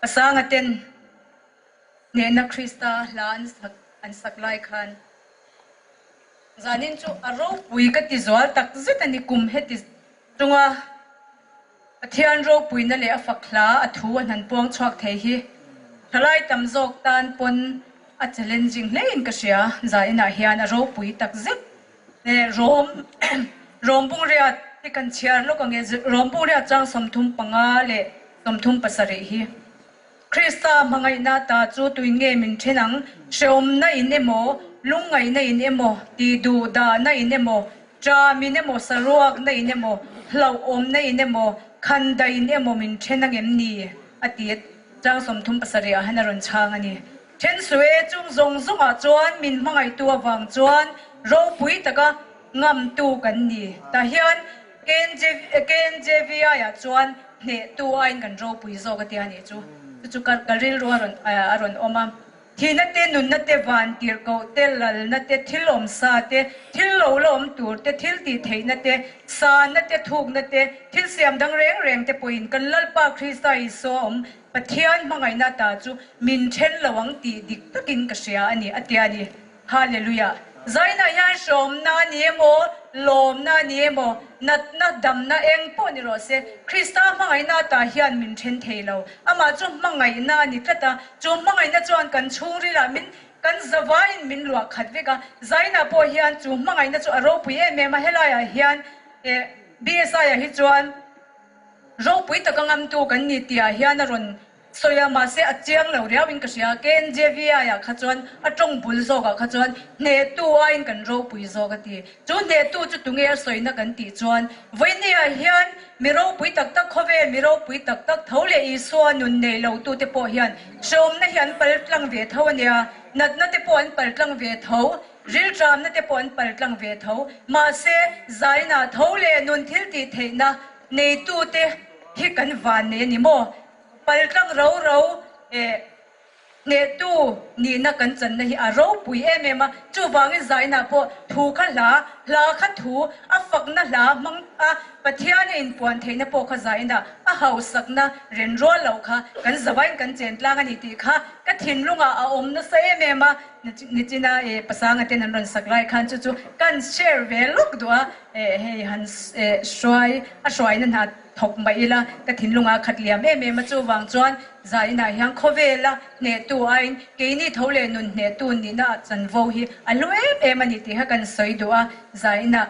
Pasanga ten Hnehna Krista hla an sak an sak lai khan zanin chu a ropui ka ti zual tak zet a ni kum heti chunga Pathian ropuina leh a fak hla a thu a hnan puang chhuak thei hi thalai tam zawk tan pawn a challenging hlein ka hria. Zainah hian a ropui tak zet e Rom Rom Bungriat hi kan chhiar lawk ang e Rom Bungriat chang 35 leh 37 hi. Krista hmangaihna ta chu tuin nge min then ang? Hrehawmna in emaw, lungngaihna in emaw, tih duh dahna in emaw, ṭam in emaw, saruakna in emaw, hlauhawmna in emaw, khandaih in emaw min then ang em ni? a ti a, chang 37 ah hian a rawn chhang a ni. Then suh e, chung zawng zawngah chuan min hmangaihtu avang chuan ropui taka ngamtu kan ni. Tah hian KNJVI ah chuan hnehtu aiin kan ropui zawk a tia nih chu. Chu chu ka rilru a rawn a rawn awm a. Thihna te, nunna te, vantirhkoh te, lalna te, thil awmsa te, thil lo la awm tur te, thil tih theihna te, sahna te, thukna te, thil siam dang reng reng te pawhin kan Lalpa Krista Isua awm Pathian hmangaihna ta chu min then lo ang tih dik takin ka hria a ni a tia ni. Hallelujah! Zainah hian hrawmna a ni emaw, lawmna a ni emaw, natna, damna eng pawh ni rawh se, Krista hmangaihna atah hian min then thei lo. Amah chu hmangaihna a ni tlat a, chu hmangaihna chuan kan chhungrilah min, kan zavaiin min luah khat vek a. Zainah pawh hian chu hmangaihna chu a ropui em em a, helaiah hian eh BSI-ah hi chuan ropui taka ngamtu kan ni tihah hian a rawn Sawi a, mahse a chiang lo riauin ka hria. KNJVI-ah kha chuan a tawng bul zawkah kha chuan hnehtu aiin kan ropui zawk a ti. Chu hnehtu chu tunge a sawina kan tih chuan Vawinia hian mi ropui tak tak khawvel mi ropui tak tak tho leh Isua nun nei lotute pawh hian hreawmna hi an pal tlang ve tho a nia, natna te pawh an pal tlang ve tho, rilṭamna te pawh an pal tlang ve tho. Mahse, zainah tho leh nun thiltih theihna neitute hi kan van nei a ni maw? Paltlang ro ro eh hnehtu nihna kan channa hi a ropui em em a, chuvangin zainah pawh thu kha hla, hla kha thu, a fakna hla hmang a Pathian a inpuan theihna pawh kha zainah a hausakna ren rual loh kha kan zavain kan chen tlang a ni tih kha ka thinlungah a awm nasa em em a, nichina eh Pasanga ten an rawn sak lai khan chu chu kan share ve lawk duh a, eh hei han eh hruai a hruaina hna Thawk mai ila, ka thinlung a khat liam em em a, chuvang chuan zainah hian khawvela hnehtu aiin keini tho leh nun hnehtu nihna chanvo hi a hlu em em a ni tih kha kan sawi duh a, zainah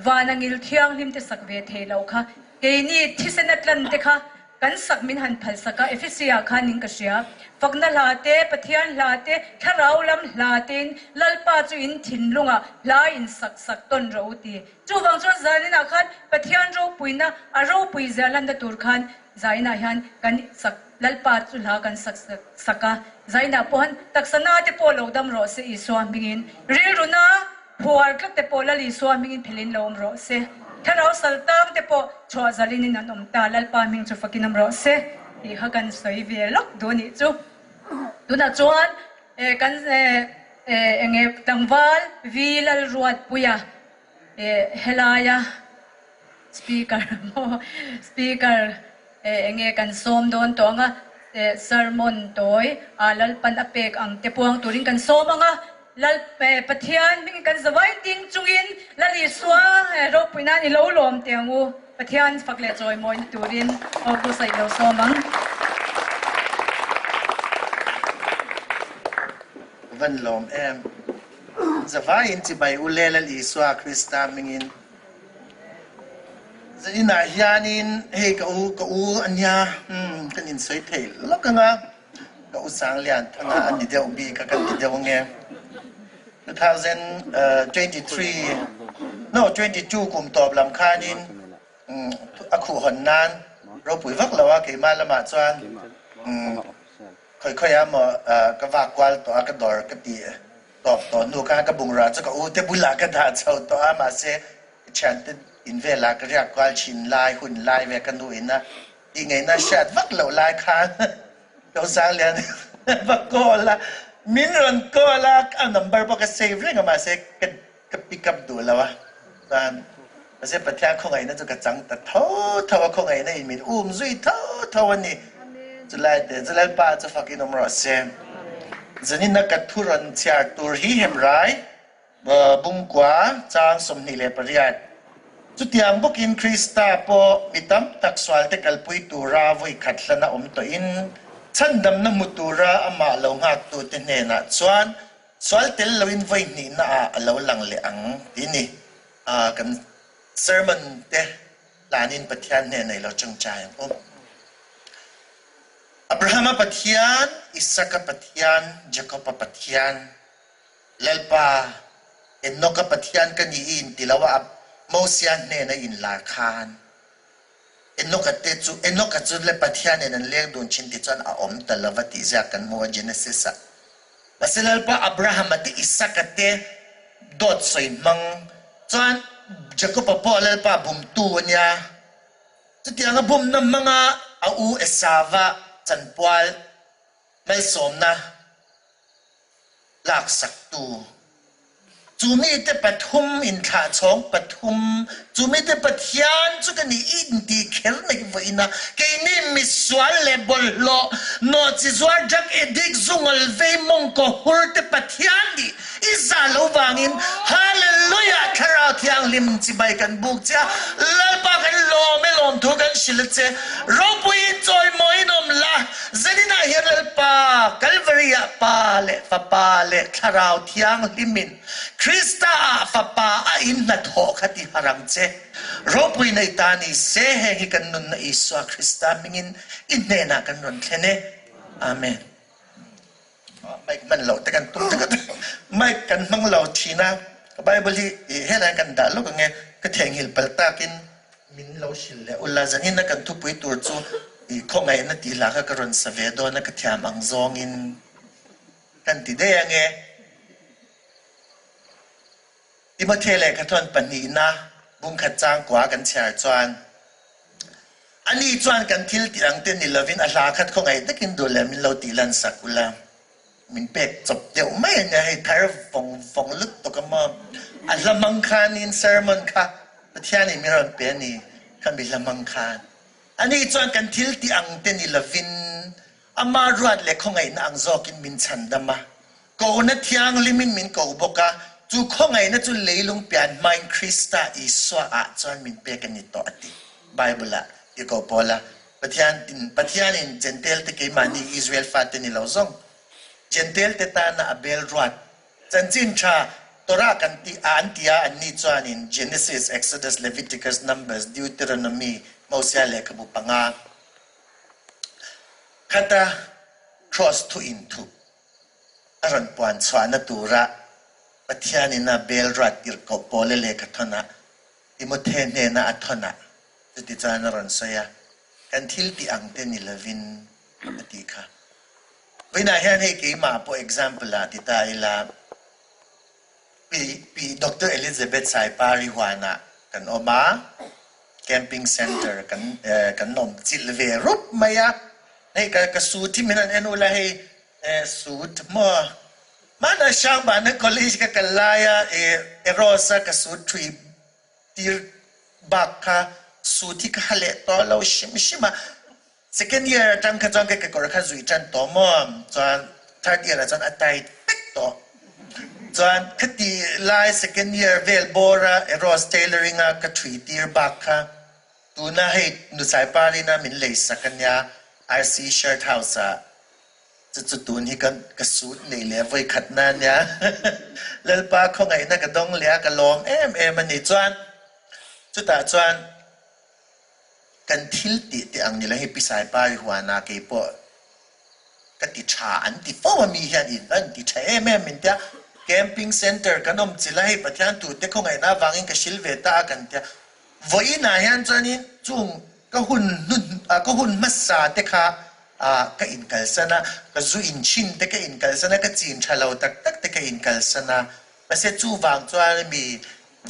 vana ngil thianghlim te sak ve thei loh kha keini thisen a tlan te kha kan sak min han phal sak a, Ephesiah khan in ka hria, fakna hla te, Pathian hla te, thlarau lam hla tein Lalpa chu in thinlungah hla in sak sak tawn rawh u ti. Chuvang chuan zaninah khan Pathian ropuina a ropui zia lanna tur khan zainah hian kan sak Lalpa chu hla kan sak sak a, zainah pawh han taksa na te pawh lo dam rawh se Isua hmingin, rilru na phuar tlat te pawh Lal Isua hmingin phelin lo awm rawh se, thlarau sal tang te pawh chhuah zalin in an awm ta Lalpa hming chu fakin awm rawh se tih kha kan sawi ve lawk duh anih chu. Tunah chuan kan enge tlangval Vi Lalruatpuia Helaia speaker maw speaker enge kan sawm dawn tawh ang a, sermon tawi ah Lalpan a pek ang te puang turin kan sawm ang a, Lal Pathian hmingin kan zavai ding chungin Lal Isua ropui nan i lo lawm teh ang u, Pathian fak leh chawimawina turin August a i lo sawm ang. Van lawm em. Zavaiin chibai u le Lal Isua Krista hmingin. Zaninah hianin hei ka u ka u a nia umm kan insawi thei lawk ang a, ka u Sanglian thanga a ni deuh bik a kan ti deuh ange. 2023 no 22 kum tawp lam khanin umm a khuh hawn nan ropui vak lo a keimah lamah chuan umm Khawi khawi ah maw ka vak kual tawh a, ka dawr ka ti tawp tawh hnu khan ka bungrua chu ka u te bulah ka dah chho tawh a, mahse ka thiante in velah ka riak kual thin lai hun lai ve ka nu in a tih ngaihna hriat vak loh lai khan ka u Sanglian va call a, min rawn call a, a number pawh ka save reng a mahse ka Ka pick up duh lo a, chuan mahse Pathian khawngaihna chu ka chang ta tho tho a, khawngaihna in min um zui tho tho a ni. Chulai te chu Lalpa chu fakin awm rawh se. Zanin a ka thu rawn chhiar tur hi Hemrai bungkua chang 28. Chutiang bawkin Krista pawh mi tam tak sualte kalpui tura vawi khat hlana awm tawhin chhandamna hmu tura amah lo nghaktute hnenah chuan sual tel loin vawi hnihnaah a lo lang leh ang tih ni. Kan sermon te Hlanin Pathian hnenah i lo chungchai ang u. Abrahama Pathian, Isaka Pathian, Jakoba Pathian, Lalpa, Enoka Pathian ka ni i inti lo a, Mosia hnena i inlar khan Enoka te chu Enoka chu le Pathian nen an leng dun thin ti chuan a awm ta lo va tih ziak kan hmu a Genesis ah. Mahse Lalpa Abrahama te Isaka te dawt sawi hmang chuan Jakoba pawh Lalpa bumtu a nia. Chutianga bumna hmanga a u Esava chanpual malsawmna laksaktu Chu mite pathum inthlahchhawng pathum, chu mite Pathian chu ka nih i intih kher nei vawiin a, keini misual leh bawlhhlawh, nawhchi zuar drug addict, zungal vei mawngkaw hur te Pathian nih i zah lo vangin Hallelujah Thlarau Thianghlim chibai kan buk che a, Lalpa kan lawm e lawmthu kan hrilh a che, ropuiin chawimawiin awm la. Zaninah hian Lalpa, Kalvari-ah Pa leh Fapa leh Thlarau Thianghlimin Krista-ah Fapa a in hnathawh kha ti har ang che. Ropui nei ta ni se, heng hi kan nunna Isua Krista hmingin i hnenah kan rawn thlen e. Amen. Mic hman loh te kan tum te ka mic kan hmang lo thin a, ka Bible hi helai kan dah lawk ange, ka theihnghilh palh takin Min lo hrilh leh ula, zanin a kan thupui tur chu i khawngaihna tih hla kha ka rawn sa ve dawn a, ka thiam ang zawngin kan ti daih ange. Timothea lehkhathawn pahnihna bungkhat changkua kan chhiar chuan, Ani chuan kan thil tih ang te ni lovin a hla khat khawngaih takin duh leh min lo tih lan sak ula. Min pek chawp deuh mai a nia, hei thar vawng vawng lutuk a maw. A hla hmang khanin sermon kha Pathianin min rawn pe a ni, khami hla hmang khan. Ani chuan kan thil tih ang te ni lovin ama ruat leh khawngaihna ang zawkin min chhandam a, kohna thianghlimin min ko bawk a, chu khawngaihna chu leilung pian hmain Krista Isua ah chuan min pek a ni tawh a ti. Bible ah i ko pawl a. Pathian in Pathianin Jentail te keimahni Israel fate ni lo zawng Jentail te tana a bel ruat chanchin tha Torah kan ti a an ti a anni chuanin Genesis, Exodus, Leviticus, Numbers, Deuteronomy, Mosia lehkhabu panga khata Cross thu inthup a rawn puan chhuahna tura Pathianin a bel ruat tirhkoh Paula lehkhathawnah Timothe hnena a thawnah Chutichuan a rawn sawi a, kan thil tih ang te ni lovin a tih kha. Vawiinah hian hei keimah pawh example ah ti ta ila, Pi Pi Doctor Elizabeth Saipari huanah kan awm a, camping centre kan kan awm chilh ve rup mai a, hei ka ka suit hi min han en ula hei suit maw hmanah Hrangvana college ka kal laia Eros a ka suit thui Tir bak kha suit hi ka ha leh tawh lo hrim hrim a, second year atang kha chuan ka kekawr kha zui tan tawh maw, chuan third year ah chuan a tight vek tawh. Chuan khati lai second year vel bawr a Eros tailoring a ka thui tir bak kha tuna hei Nuchai Parina min lei sak ania RC Shirt House ah. Chu chu tun hi ka ka suit nei leh vawi khat na ania. Lalpa khawngaihna ka dawng leh a, ka lawm em em a ni. Chuan chutah chuan kan thil tih te ang ni lo hei Pisai Pari huanah kei pawh ka ti tha an ti fo a mi hian in an ti tha em em min tia. Camping center kan awm chilh a hei Pathian tute khawngaihna avangin ka hril ve ta a kan tia. Vawiinah hian chuanin chung Ka hun hnu ka hun hmasa te kha ka inkalsan a, ka zu inchhin te ka inkalsan a, ka chin tha lo tak tak te ka inkalsan a. Mahse chuvang chuan mi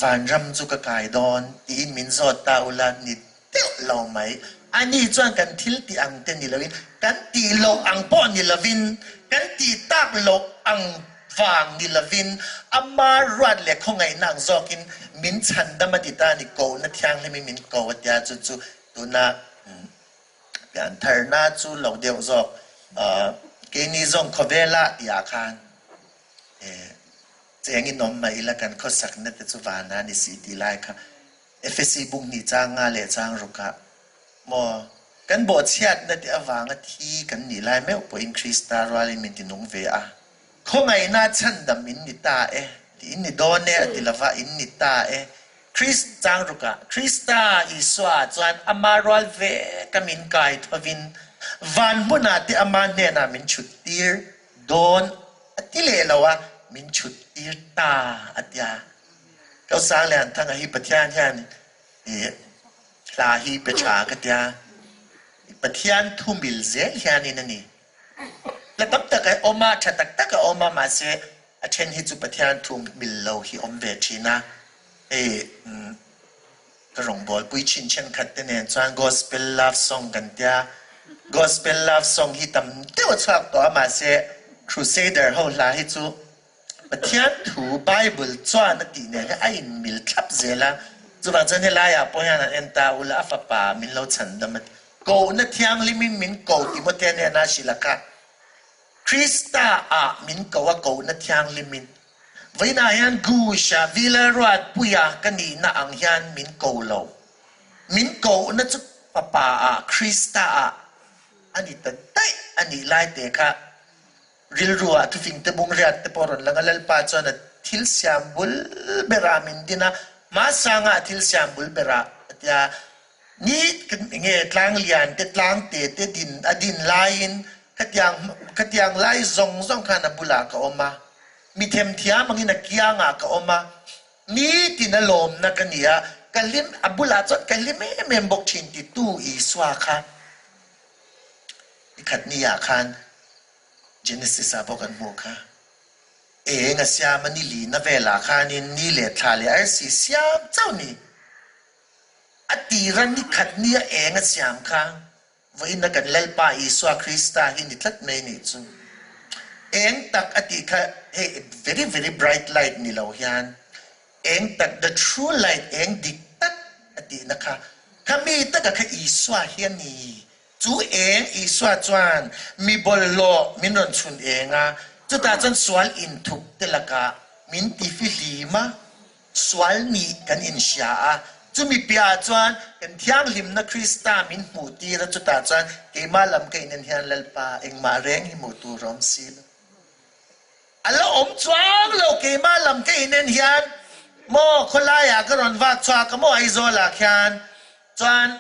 vanram chu ka kai dawn tiin min zawt ta ula ni deuh lo mai. Ani chuan kan thil tih ang te ni loin, kan tih loh ang pawh ni lovin, kan tih tak loh ang vang ni lovin, ama ruat leh khawngaihna ang zawkin min chhandam a ti ta a ni, kohna thianghlimin min ko a tia chu chu tuna. Piantharna chu lo deuh zawk keini zawng khawvela tihah khan cheng in awm mah ila kan khawsakna te chu vana ni si tih lai kha Efesi bung hnih chang nga leh chang rukah maw kan bawhchhiatna te avanga thi kan nih lai meuh pawhin Krista rualin min ti nung ve a. Khawngaihna chhandam in ni ta e, ti in ni dawn e a ti lova, in ni ta e. Krist chang rukah Krista Isua chuan ama rual ve ka min kai thovin van hmunah te ama hnenah min chhut tir dawn a ti leh lo a, min chhut tir ta a tia. Kosang Lianthanga hi Pathian hian i hla hi pe tha ka tia, Pathian thu mil zel hianin a ni. Hla tam tak a awm a, tha tak tak a awm a, mahse a then hi chu Pathian thu mil lo hi awm ve thin a. Hei ka rawngbawlpui thin thenkhat te nen chuan Gospel love song kan tia, Gospel love song hi tam deuh a chhuak tawh a, mahse Crusader ho hla hi chu Pathian thu Bible chuan a tih nen hian a inmil thlap zel a, chuvang chuan helaiah pawh hian an en ta ula a fapa min lo chhan dam a ti. Kohna thianghlimin min ko Timothea hnena hrilh a kha. Krista ah min ko a kohna thianghlimin. Vawiinah hian Gush-a Vila Ruatpuia ka nihna ang hian min ko lo. Min kohna chu fapa ah Krista ah a ni ta daih a nih lai te kha Rilru ah thufing te bung riat te pawh rawn lang a, Lalpa chuan a thil siam bul berah min din a, hmasanga a thil siam bul berah a ti a, ni nge tlang lian te tlang te te din a din laiin khatiang khatiang lai zawng zawng khan a bulah ka awm a, mi themthiam angin a kiangah ka awm a, nitin a lawmna ka ni a, ka hlim a bulah chuan ka hlim em em bawk thin titu Isua kha. Nikhat ni ah khan Genesis ah pawh kan hmuh kha. Eng a siam a ni lina velah khanin ni leh thla leh arsi siam chauh ni. A tira nikhat nia eng a siam kha vawiin a kan Lalpa Isua Krista hi ni tlat mai nih chu. Eng tak a tih kha hei very very bright light ni lo hian eng tak the true light eng dik tak a tihna kha kha mi taka kha Isua hi a ni. Chu eng Isua chuan mi bawlhhlawh min rawn chhun eng a, chutah chuan sual inthup te lakah min ti fihlim a, sual nih kan inhria a, chumi piahah chuan kan thianghlimna Krista min hmuh tir a, chutah chuan keimah lam ka inen hian Lalpa engmah reng hi hmuh tur a awm si lo. A la awm chuang lo keimah lam ka inen hian maw khawlaiah ka rawn vak chhuak a maw Aizawlah khian chuan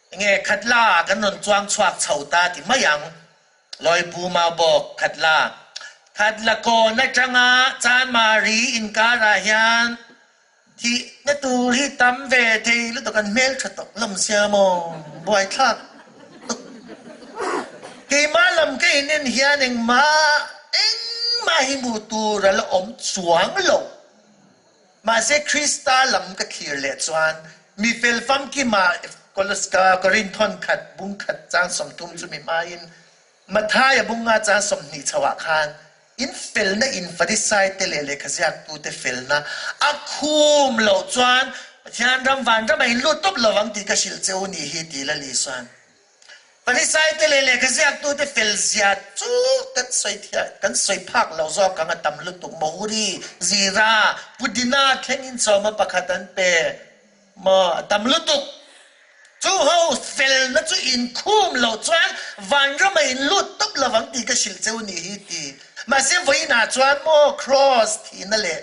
Nge Khatla ah kan rawn chuang chhuak chho ta ti mai ang. Lawipu mau bawk Khatla. Khatla kawn atanga Chanmari inkarah hian thihna tur hi tam ve thei lutuk an hmeltha tawk lam sia maw buaithlak tuk. Keimah lam ka inen hian engmah engmah hi hmuh tur a la awm chuang lo. Mahse Krista lam ka thlir leh chuan mi fel famkima Korinthon khat bung khat chang 30 chu mi hmain Mathaia bung nga chang 20 chhoah khan in felna in Farisai te leh lehkhaziaktute felna a khum loh chuan Pathian ram vanram a in lut tawp lo ang tih ka hrilh che u ni hi ti Lal Isuan Pharisaite leh lehkhaziaktute fel zia chu kan sawi thiah, kan sawi phak lo zawk ang a tam lutuk. Mahuri, Zira, Pudina thlengin sawma pakhat an pe maw a tam lutuk. Chu ho felna chu inkhum loh chuan vanrama in lut tawp lovang tih ka hrilh cheu nih hi ti. Mahse vawiinah chuan maw Kraws thihna leh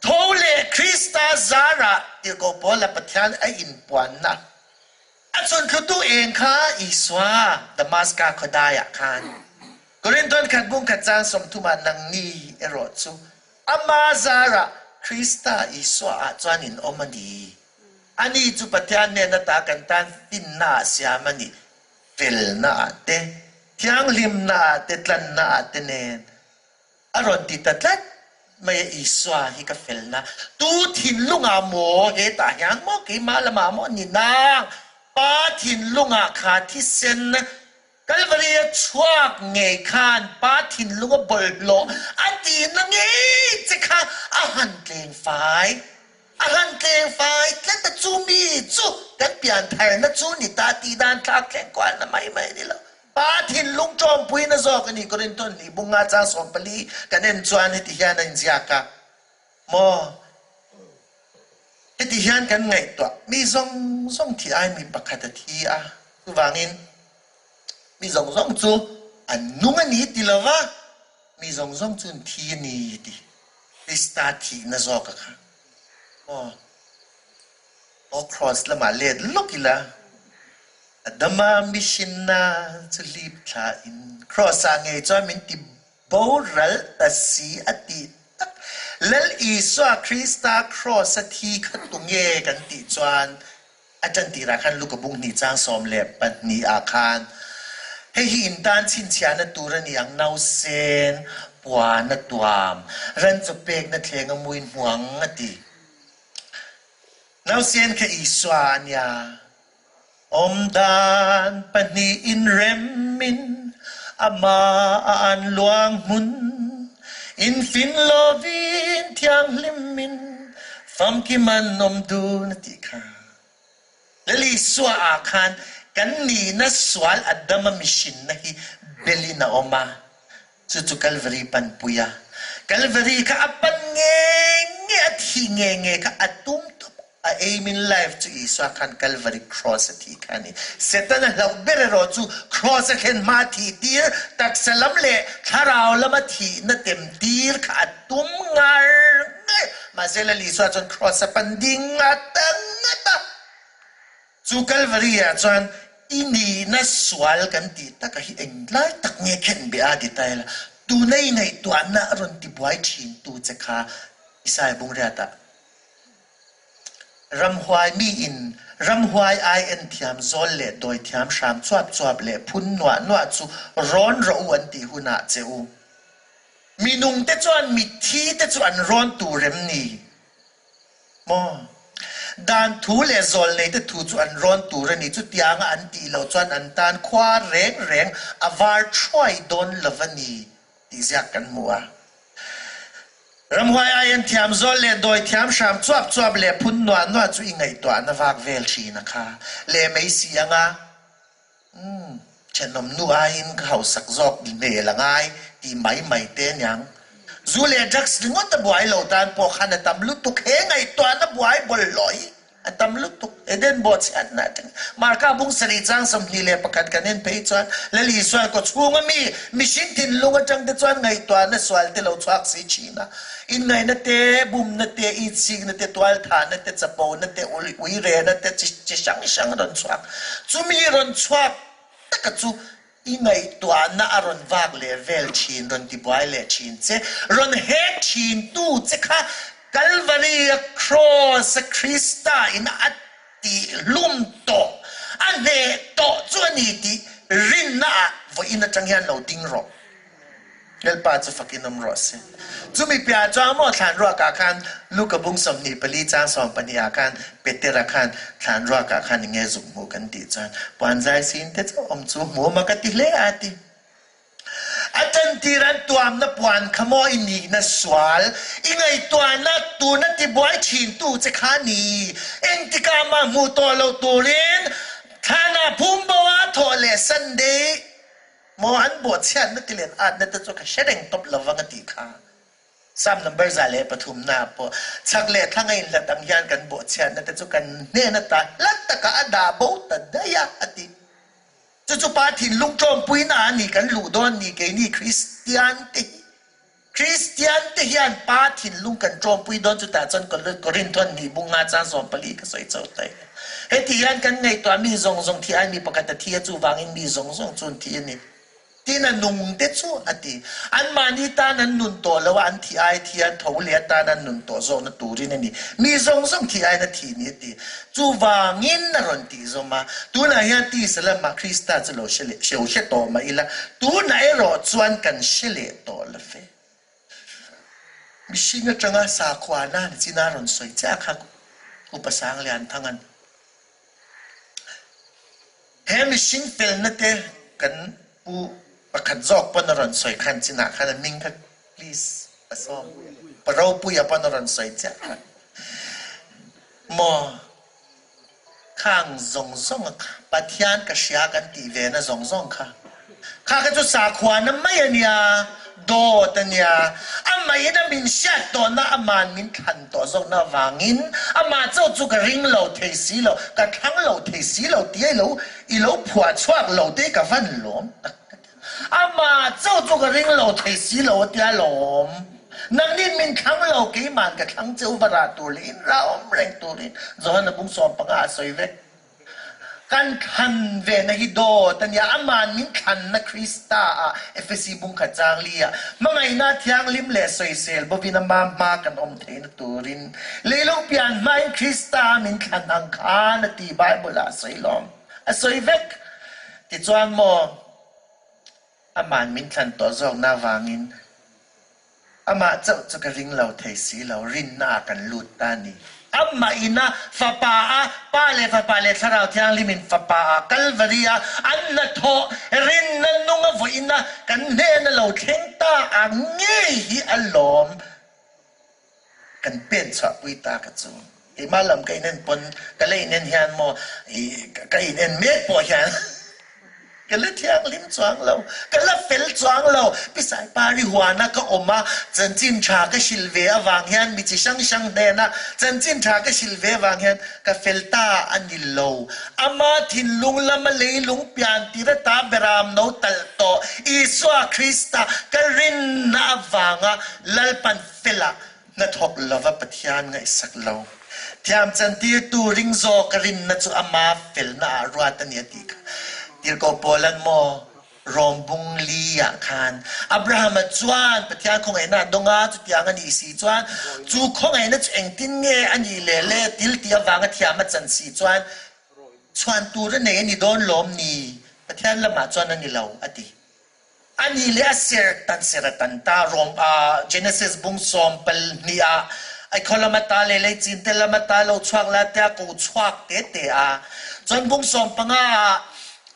tho leh Krista zarah tirhkoh Paula Pathian a inpuanna A chhunthlutu eng kha Isua Damaska khawdaiah khan Korinthon khat bung khat chang 30 ah nangni erawh chu ama zarah Krista Isua ah chuan in awm a ni. Ani chu Pathian hnen ata kan tan finna ah siam a ni, felna ah te, thianghlimna ah te, tlanna ah te nen. A rawn ti ta tlat mai a, Isua hi ka felna tu thinlungah maw hetah hian maw keimah lamah maw ni nang Pa thinlungah kha thisen Kalvari a chhuak ngei khan Pa thinlunga bawlhhlawh a tihna ngei che kha a han tleng fai. A han tleng fai tlat a, chu mi chu kan pian tharna chu ni ta tih dan thlak thleng kualna mai mai a ni lo. Pa thinlung ṭawmpuina zawk a ni. Korinthon hnih bunga chang 14 kan en chuan heti hian a inziak a, Maw? Heti hian kan ngaihtuah, mi zawng zawng thi ai mi pakhat a thi a, chuvangin mi zawng zawng chu an nung a ni ti lo va, mi zawng zawng chu an thi a ni ti Krista thihna zawk a kha. Maw? Aw Kraws lamah let lawk ila, Adama mihrinna chu hlip thla in Kraws-ah ngei chuan min ti Boral ta si a tih tak. Lal Isua Krista Kraws a thi kha tunge kan tih chuan a ṭan tirah khan Luka bung hnih chang 12 ah khan hei hi in tan chhinchhiahna tur a ni ang nausen puan a tuam ran chaw pekna thleng a muin hmu ang a ti. Nausen kha Isua a nia. Awmdan pahnihin remin amah a an luang hmun, infin lovin thianghlimin famkim an awm dun a tih kha. Lal Isua ah khan kan nihna sual Adama mihrinna hi belin a awm a, chu chu Kalvari panpui a, Kalvari kha a pan nge nge a thih nge nge kha a tum tawp a aim in life chu Isua khan Kalvari Cross a thih kha a ni. Setana hlauh ber erawh chu Cross a thlen hma thih tir, taksa lam leh thlarau lama thihna tem tir kha a tum ngar ngar. Mahse Lal Isua chuan Cross a pan ding ngat a ngat a. Chu Kalvari ah chuan i nihna sual kan tih taka hi englai tak nge khen be a ti ta ila, tuna i ngaihtuahna a rawn ti buai thin tu che kha Isaiah Bungriatah Ramhuai mi in ramhuai ai en thiam zawl leh dawi thiam hram chuap chuap leh phun nuah nuah chu rawn rawh u an tih hunah che u. Minung te chuan mitthi te chu an rawn tur em ni? Maw? Dan thu leh zawlnei te thu chu an rawn tur a ni. Chutianga an tih loh chuan an tan khua reng reng a var thuai dawn lo va ni tih ziak kan hmu a. Ramhuai aiin thiam zawl leh dawi thiam hram chuap chuap leh phun nuah nuah chu i ngaihtuahna vak vel thin a kha leh mai si ang a. Umm, thenawm nu aiin ka hausak zawk hmel a ngai tih mai mai te aniang. Zu leh drugs ringawt a buai lo tan pawh khan a tam lutuk he ngaihtuahna buai bawlhhlawh hi a tam lutuk. Eden bawhchhiatna atangin Marka bung sarih chang 21 kan en phei chuan Lal Isual kawchhunga mi mihring thinlung atang te chuan ngaihtuahna sual te lo chhuak si thin a. Inngaihna te, bumna te, itsikna te, tualthahna te, chapona te, uirena te chi hrang hrang a rawn chhuak. Chumi rawn chhuak taka chu i ngaihtuahna a rawn vak leh vel thin, rawn tibuai leh thin che, rawn hek thin tu che kha Kalvari-a Kraws-a Krista in a tihhlum tawh, a hneh tawh chu a ni tih rinna ah vawiin atang hian lo ding rawh. Lalpa chu fakin awm rawh se. Chumi piahah chuan maw thlan ruakah khan Luka bung 24 chang 12 ah khan Petera khan thlan ruakah khan enge zuk hmuh kan tih chuan puan zai sin te chauh awm chu hmu awm a ka ti hle a ti. A tantir an tuamna puan kha maw i nihna sual i ngaihtuahna tuna tibuai thintu che kha ni. Engtikah mah hmuh tawh lo turin thlanah phum bo a thawh leh Sunday Maw an bawhchhiatna ti len atna te chu ka hre reng tawp lo vang a tih kha. Psalm number 103 na ah pawh chak leh thlang a inhlat ang hian kan bawhchhiatna te chu kan hnen ata hla takah a dah bo ta daih a a ti. Chu chu Pa thinlung tlawmpuina a ni kan luh dawn ni keini Kristian te hi. Kristian te hian Pa thinlung kan tlawmpui dawn chutah chuan Korinthon hnih bung nga chang 14 ka sawi chauh ta ila. Heti hian kan ngaihtuah mi zawng zawng thi ai mi pakhat a thi a chuvangin mi zawng zawng chu an thi a ni. Tin a nung te chu a ti. Anmahni tan an nun tawh lo a, an thi ai thi an tho leh atan an nun tawh zawkna turin a ni. Mi zawng zawng thi aiin a thi ni a ti. Chuvangin a rawn tih zawm a, tunah hian tisa lamah Krista chu lo hre leh hreu hre tawh mah ila, tunah erawh chuan kan hre leh tawh lo ve. Mihring atanga sakhuana ni chin a rawn sawi chiah kha Upa Sanglianthanga'n he mihring felna te kan pu pakhat zawk pawn a rawn sawi khan chinah khan a hming kha please. A sawm. Pa Ropuia pawn a rawn sawi chiah kha. Maw? Khang zawng zawng a kha Pathian ka hria kan tih ve na zawng zawng kha. Kha kha chu sakhuana mai a nia, dawt a nia. Amahin a min hriat tawhna, ama'n min thlan tawh zawkna avangin amah chauh chu ka ring lo thei si lo, ka thlang lo thei si lo tih a ilo i lo phuah chhuak lo te ka van lawm tak ka ti. Amah chauh chu ka ring lo thei si lo a tia lawm. Nangnin min thlang lo, keima'n ka thlang che u va rah tur leh in rah awm reng turin Johana bung 15 a sawi vek. Kan thlan vehna hi dawt a nia, ama'n min thlanna Krista ah Efesi bung khat chang li ah hmangaihna thianghlim leh sawisel bovin ama hma kan awm theihna turin leilung pian hmain Krista a min thlan ang khan a ti Bible ah a sawi lawm. A sawi vek. Tichuan maw Ama'n min thlan tawh zawkna avangin amah chauh chu ka ring lo thei si lo, rinna ah kan lut ta a ni. Amah ina Fapa a Pa leh Fapa leh Thlarau Thianghlimin Fapa ah Kalvari a an hnathawh rinna nunga vawiina kan hnena lo thleng ta ang ngei hi a lawm. Kan pen chhuahpui ta ka chu. Keimah lam ka inen pawn ka la inen hian maw i ka inen mek pawh hian ka la thianghlim chuang lo, ka la fel chuang lo. Pisai pari huana ka awm a, chanchin tha ka hrilh ve avang hian mi chi hrang hrang hnena chanchin tha ka hrilh ve avang hian ka fel ta a ni lo. Ama thinlung lama leilung pian tir ata beram no talh tawh Isua Krista ka rinna avanga Lalpan Fela hnathawk lova Pathian ngaihsak lo. Thiam chantirtu ring zawk a rinna chu ama felna ah ruat a ni a tih kha. Tirhkoh Paulan maw Rom bung li ah khan Abrahama chuan Pathian khawngaihna a dawng a, chutiang a nih si chuan chu khawngaihna chu engtin nge a nih leh le til tih avanga thiam a chan si chuan chhuan tur a nei a ni dawn lawm ni? Pathian lamah chuan a ni lo a ti. A ni le a ser tan ser a tan ta. Rom ah Genesis bung 12 ah ai khaw lam ata le lei cin te lam ata lo chuak la tiah ko chuak tete a. Cun bung 15 ah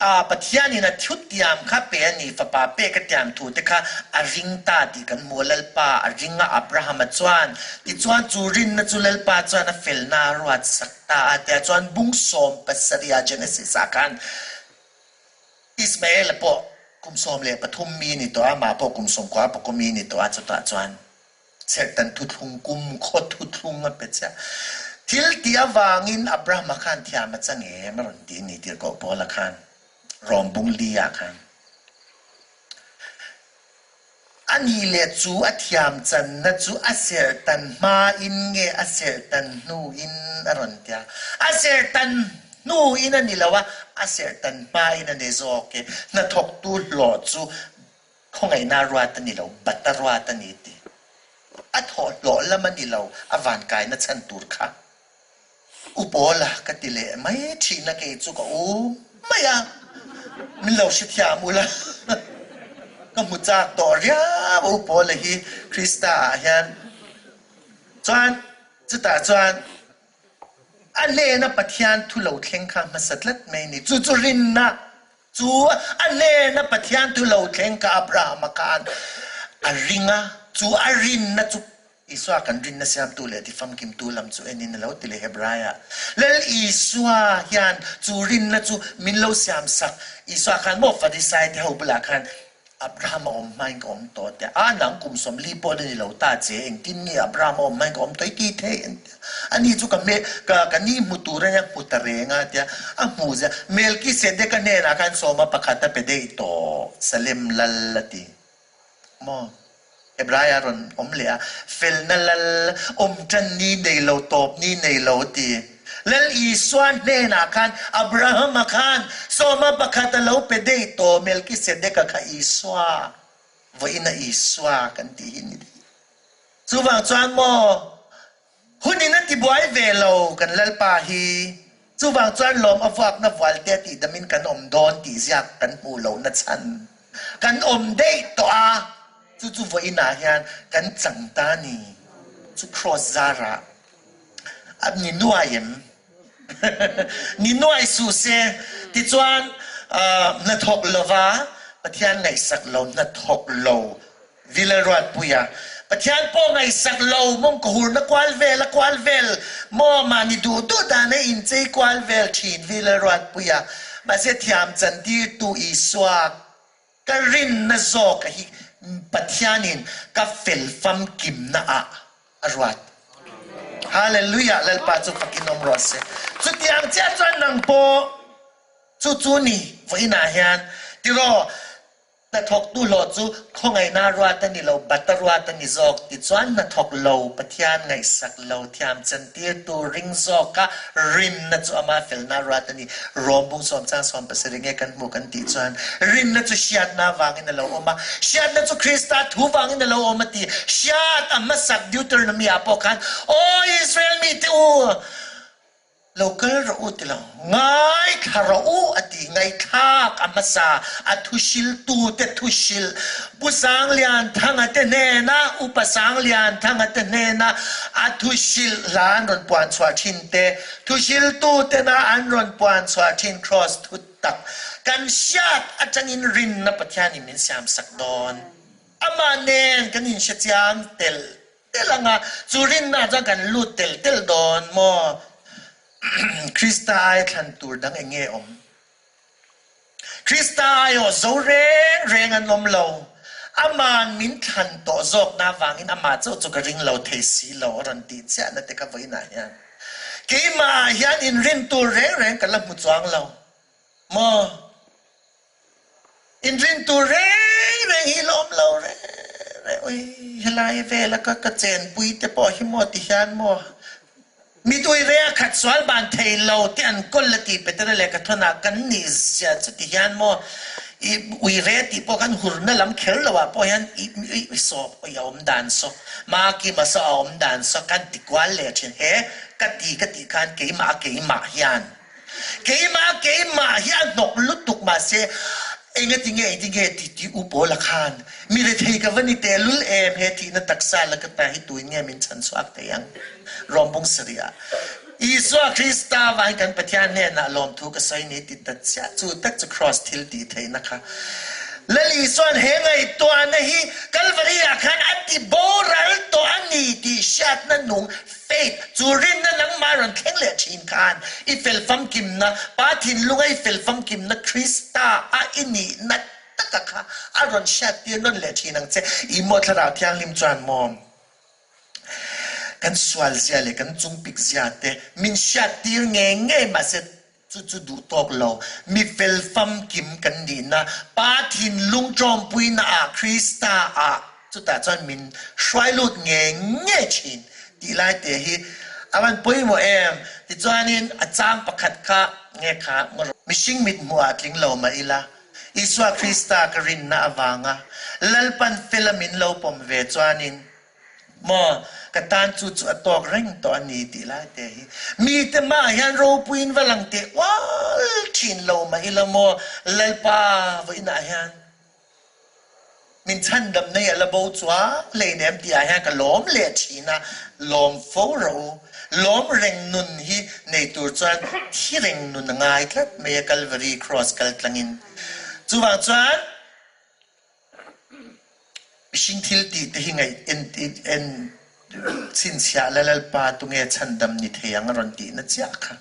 ah Pathian in a thut tiam kha pe a ni fapa pek a tiam thu te kha a ring ta ti kan hmu. Lalpa a ring a Abraham a chuan. Tichuan cu rinna cu Lalpa chuan a felna a ruat sak ta a tiah chuan bung 17 ah Genesis ah khan Ismael-a pawh kum 13 mi ni tawh a, amah pawh kum 90 pakaw mi ni tawh a, chutah chuan Serhtan thuthlung kumkhaw thuthlung a pe chiah. Thil tih avangin Abraham-a khan thiam a chang em a rawn ti a ni tirhkoh Paula khan Rom bung li ah khan. A nih leh chu a thiam channa chu a serhtan hmain nge a serhtan hnuin a rawn ti a. A serhtan hnuin a ni lo a, a serhtan hmain a ni zawk e. Hnathawktu hlawh chu khawngaihna ruat a ni lo, bata ruat a ni ti. A thawhhlawh lam a ni lo, a vankaina chhan tur kha. U Pawla ka ti leh mai thin a, kei chu ka u mai a, min lo hrethiam ula ka hmu chak tawh riau a U Pawla hi Krista ah hian chuan chutah chuan a hnena Pathian thu lo thleng kha hmasa tlat mai a ni, chu chu rinna chu a hnena Pathian thu lo thleng kha Abraham-a khan a ring a, chu a rinna chu Isua kan rinna siamtu leh tifamkimtu lam chu enin a lo ti leh Hebraiah. Lal Isua hian chu rinna chu min lo siamsak. Isua khan maw Farisai te ho bulah khan Abraham a awm hmain ka awm tawh tia. A nang kum 40 pawh la ni lo ta che, engtin nge Abraham a awm hmain ka awm tawh i ti thei an tia. Ani chu ka hmel ka ka ni hmu tur a nia hmu ta reng a tia. A hmu zia Melkisedeka hnenah khan sawma pakhat a pe daih tawh Salem lal a ti. Maw? Hebraia rawn awm leh a, felna lal, awm tan ni nei lo, tawp ni nei lo a ti. Lal Isua hnenah khan Abrahama khan sawma pakhat a lo pe daih tawh, Melkisedeka kha Isua, vawiina Isua kan tih hi ni daih. Chuvang chuan maw, Hunin a tibuai ve lo kan Lalpa hi. Chuvang chuan lawm a vuakna vualte a tihdamin kan awm dawn tih ziak kan hmuh lohna chhan kan awm daih tawh a, chu chu vawiinah hian kan chang ta ni. Chu Kraws zarah a ni nuai em? Ni nuai suh se. Tichuan hnathawk lova Pathian ngaihsak lo hnathawk lo Vila Ruatpuia. Pathian pawh ngaihsak lo mawng ka hurna kual vel a kual vel maw mahni duh duh dan a inchei kual vel thin vi Lalruatpuia mahse thiam chantirtu Isua ka rinna zawk a hi Pathianin ka fel famkimna ah a ruat. Hallelujah Lalpa chu fakin awm rawh se. Chutiang chiah chuan nang pawh chu chu ni vawiinah hian tiraw Hnathawktu hlawh chu khawngaihna ruat a ni lo, bata ruat a ni zawk. Tichuan hnathawk lo, Pathian ngaihsak lo, thiam chantirtu ring zawka rinna chu ama felna ruat a ni. Rom bung sawm chang sawm pasarih nge kan hmuh kan tih chuan rinna chu hriatna vangin a lo awm a, hriatna chu Krista thu vangin a lo awm a ti. Hriat a hmasak Deuteronomy-ah pawh khan, Aw Israel mite u! Lo kal rawh u ti lo, ngaithla rawh u a ti. Ngaihthlak a hmasa, a thuhriltute thuhrilh Pu Sanglianthanga te hnena, Upa Sanglianthanga te hnena a thuhrilh hla an rawn puan chhuah thin te, thuhriltutena an rawn puan chhuah thin Kraws thu tak kan hriat atangin rinna Pathianin min siamsak dawn. Amah nen kan inhrechiang tel tel anga chu rinna chuan kan lut tel tel dawn maw? Krista ai thlan tur dang eng nge awm? Krista aiawh zo reng reng an awm lo. Ama'n min thlan tawh zawkna avangin amah chauh chu ka ring lo thei si lo a rawn tih chiahna te kha vawiinah hian keimah ah hian inrin tur reng reng ka la hmu chuang lo maw? Inrin tur reng reng hi la awm lo reng reng. Ui, helai vela ka ka chenpui te pawh hi maw ti hian maw mitui reng a khat sual ban thei lo te an kawl a ti Petera leh Kathawnah kan nih zia chu ti hian maw i ui re tih pawh khan hurna lam kher lo ah pawh hian i i sawp ui a awm dan saw Makima saw a awm dan saw kan ti kual leh thin he ka ti ka tih khan keimah a keimah hian Keimah keimah hi a hnawk lutuk mahse engati nge engti nge ti ti u Paula khan mi rethei ka va ni tehlul em he thihna taksa la ka ta hi tuin nge min chhan chhuak thei ang Rawmbung sarih ah Isua Krista vangin kan Pathian hnenah lawmthu ka sawi ni ti ta chiah chu tak chu Kraws thil tih theihna kha Lal Isua'n he ngaihtuahna hi Kalvari ah khan a ti boral tawh a ni tih hriatna nung Faith, chu rinna nangmah rawn thleng leh thin khan i fel famkimna, Pa thinlunga i fel famkimna Krista a i nihna taka kha a rawn hriattir nawn leh thin ang che. I maw Thlarau Thianghlim chuan maw kan sual zia leh kan chungpik zia te min hriattir ngei ngei mahse Chu chu duh tawk lo, mi fel famkim kan nihna, Pa thinlung ṭawmpuina ah Krista ah chutah chuan min hruai lut ngei ngei ṭhin tih lai te hi a van pawimawh em? Tichuanin a chang pakhat kha nge kha mihring mit hmuh ah tling lo mah ila, Isua Krista ka rinna avanga Lalpan fela min lo pawm ve chuanin Maw, ka tan chu chu a tawk reng tawh a ni tih lai te hi mite hmaah hian ropuiin va lang teh ual thin lo mah ila maw, Lalpa vawiinah hian min chhandam nei a la bo chuang hleinem tih ah hian ka lawm leh thin a, lawm fo rawh u. Lawm reng nun hi nei tur chuan thi reng nun a ngai tlat mai a Kalvari Cross kal tlangin. Chuvang chuan Mihring thil tih te hi ngaih en en chhinchhiah la Lalpa tunge chhandam ni thei ang a rawn tih na chiah kha.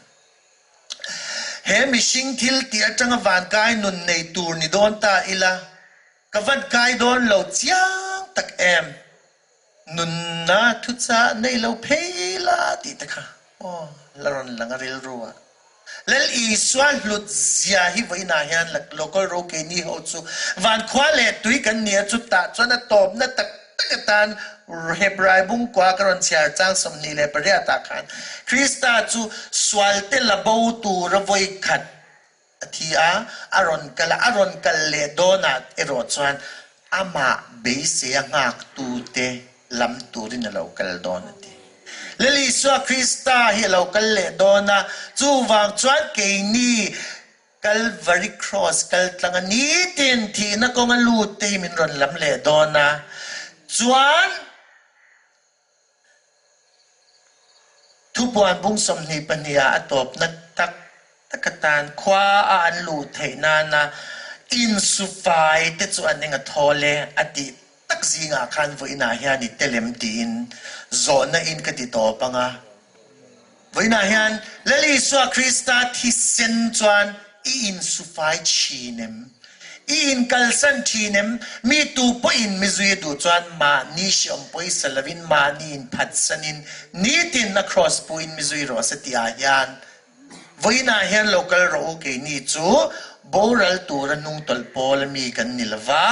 He mihring thil tih atanga vankai nun nei tur ni dawn ta ila ka van kai dawn lo chiang tak em. Nunna thuchah nei lo phei la tih te kha aw la rawn lang a rilru ah. Lal Isua hlut zia hi vawiinah hian local ro keini ho chu van khua leh tui kan ni a chutah chuan a tawpna tak tak atan Hebrai bungkua ka rawn chhiar chang 28 ah khan Krista chu sualte la bo tura vawikhat A thi a, a rawn kal a, a rawn kal leh dawnah erawh chuan amah beisei a nghaktute lam turin a lo kal dawn a ti. Lal Isua Krista hi a lo kal leh dawn a, chuvang chuan keini Kalvari Cross kal tlanga nitin thihna kawnga lut te hi min rawn lam leh dawn a, chuan, Thupuan bung 22 ah a tawpna tak tak atan khua a an luh theih nana insufai te chu an eng a thawl e a tih tak. tak zingah khan vawiinah hian i tel em tiin zawhna in ka ti tawp ang a. Vawiinah hian Lal Isua Krista thisen chuan i insufai thin em? I inkalsan thin em? Mi tu pawhin mi zui a duh chuan mahni hreawm pawisa lovin mahni inphatsanin nitin a kraws puin mi zui rawh se tihah hian Vawiinah hian lo kal rawh u, keini chu boral tura hnungtawlh pawl a mi kan ni lova,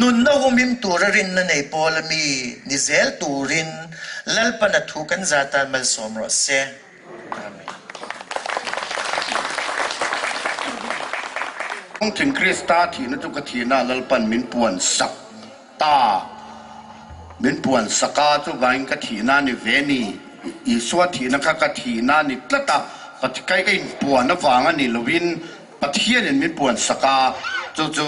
nunna humhim tura rinna nei pawl a mi ni zel turin Lalpan a thu kan zar tan malsawm rawh se. Amen. Lungthin Krista thihna chu ka thihna Lalpan min puan sak ta. Min puan sak a, chuvangin ka thihna a ni ve ni. Isua thihna kha ka thihna a ni tlat a, Pathikai ka inpuan avang a ni loin Pathianin min puan sak a, chu chu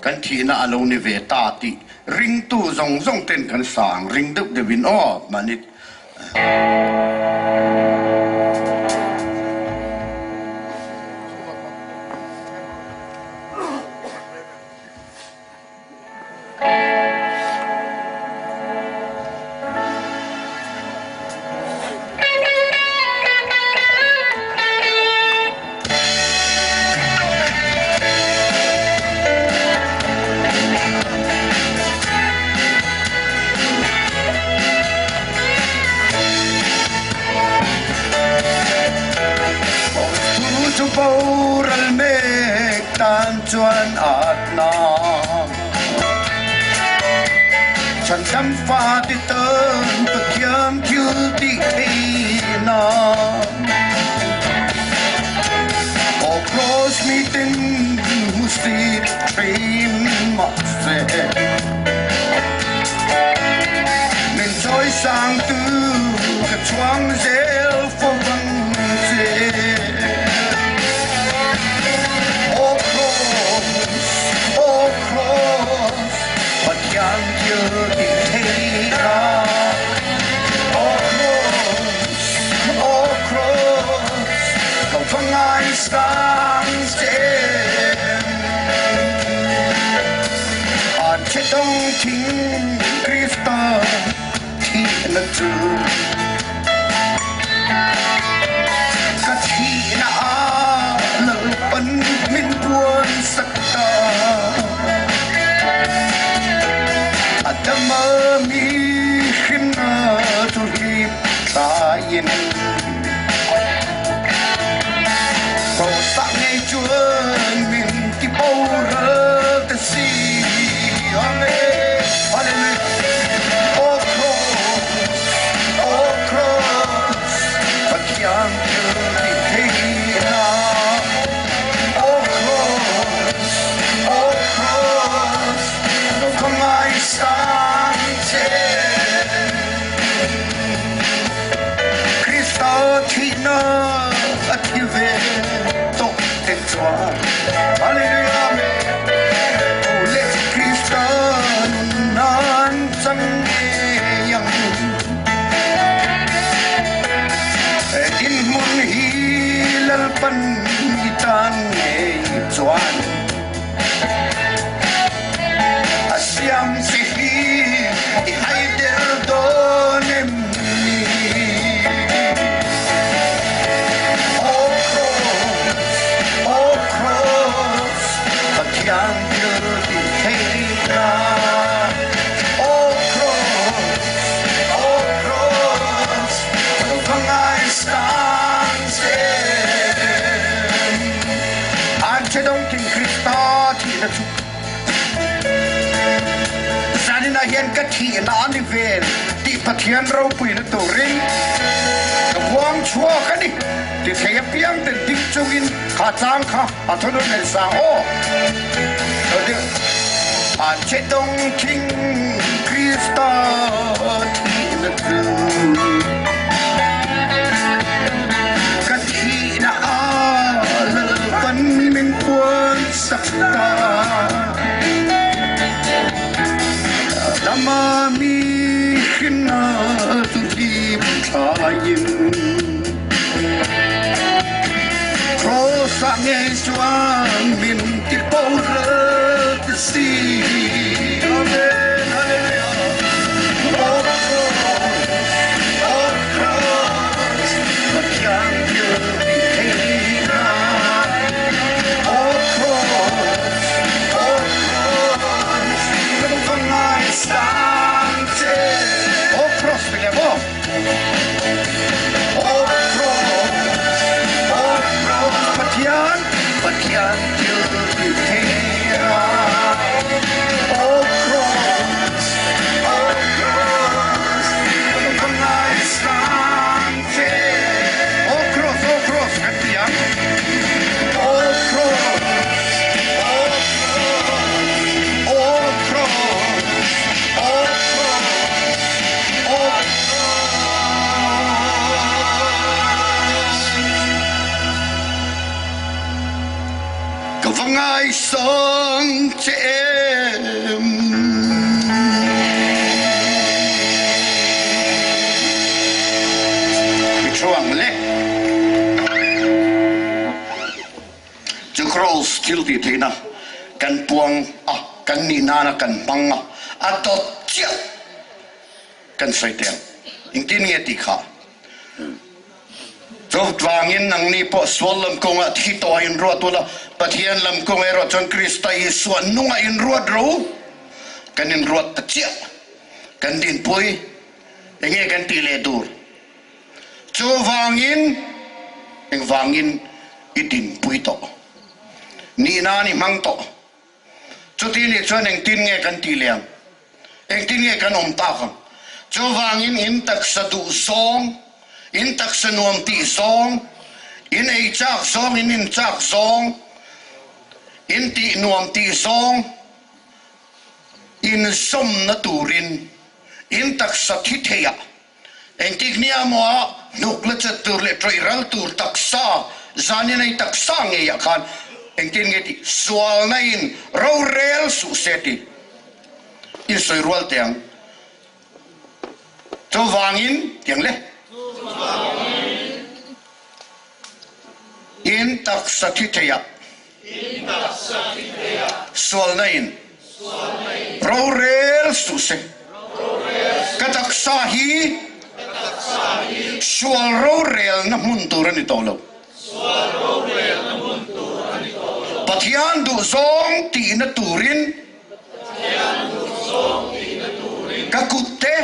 kan thihna a lo ni ve ta tih ringtu zawng zawng ten kan sang ring deuh deuhin aw mahni Thu chu boral mek tan chuan atna Chhandam fa ti tan Pathian thil tih theihna Aw cross miten hmusit thin mahse Min chawi sangtu ka chhuang zel fo ang che. Aw cross, aw cross, Pathian thil tih theihna. Aw cross, aw cross, ka va ngaisang che. An che dawng thing Krista thihna chu. Ka thihna ah Lalpan min puan sak ta. A dam a mi hrimna chu hlip thlain. Cross-ah ngei chuan min ti boral ta si. Amen. Hallelujah. O cross, O cross, Pathian thil ti theihna. O cross, O cross, ka ngaisang che. Krista thihna a thi ve tawh te chuan Hallelujah Amen Tho leh Krista nun nan chang ngei ang Dinhmun hi Lalpan i tan ngei chuan A siam che hi i haider dawn em ni? O Kraws, O Kraws, Pathian thil ti theihna. O Kraws, O Kraws, ka va ngaisang che. An che dawngking Krista thihna chu zanin ah hian ka thihna a ni vel tih Pathian ropuina turin ka buang chhuak a ni ti thei apiang ten dik chungin kha chang kha a thunun leh sang aw. An che dawngking Krista thihna chu Ka thihna ah Lalpan min puan sak ta. Lama mi hrinna chu hlim thlaiin Cross ah ngei chuan min ti boral ti si. Amen. Hallelujah. thiltihtheihna kan puang a, kan nih nana kan hmang a, a dawt chiah kan sawi teh ang. Engtin nge tih kha? Chuvangin nangni pawh sual lam kawngah thi tawh a inruat ula, Pathian lam kawng erawh chuan Krista Isua nungah inruat ro. Kan inruat ta chiah. Kan dinpui enge kan tih leh tur? Chuvangin engvangin i dinpui tawh? Nihna ni hmang tawh. Chuti nih chuan engtin nge kan tih leh ang? Engtin nge kan awm tak ang? Chuvangin in taksa duh zawng, in taksa nuam tih zawng, in ei chak zawng, in in chak zawng, in tih nuam tih zawng, in zawmna turin in taksa thi theiah Engtik nia maw a hnuk la chet tur leh ṭawih ral tur taksa zanin ei taksa ngeiah khan engtin nge tih sualna in rorel suh se tih in sawi rual teh ang. Chuvangin tiang le. In taksa thi theiah. Sualna in rorel suh se. Ka taksa hi sual rorelna hmun tur a ni tawh lo. Pathian duhzawng tihna turin ka kut te,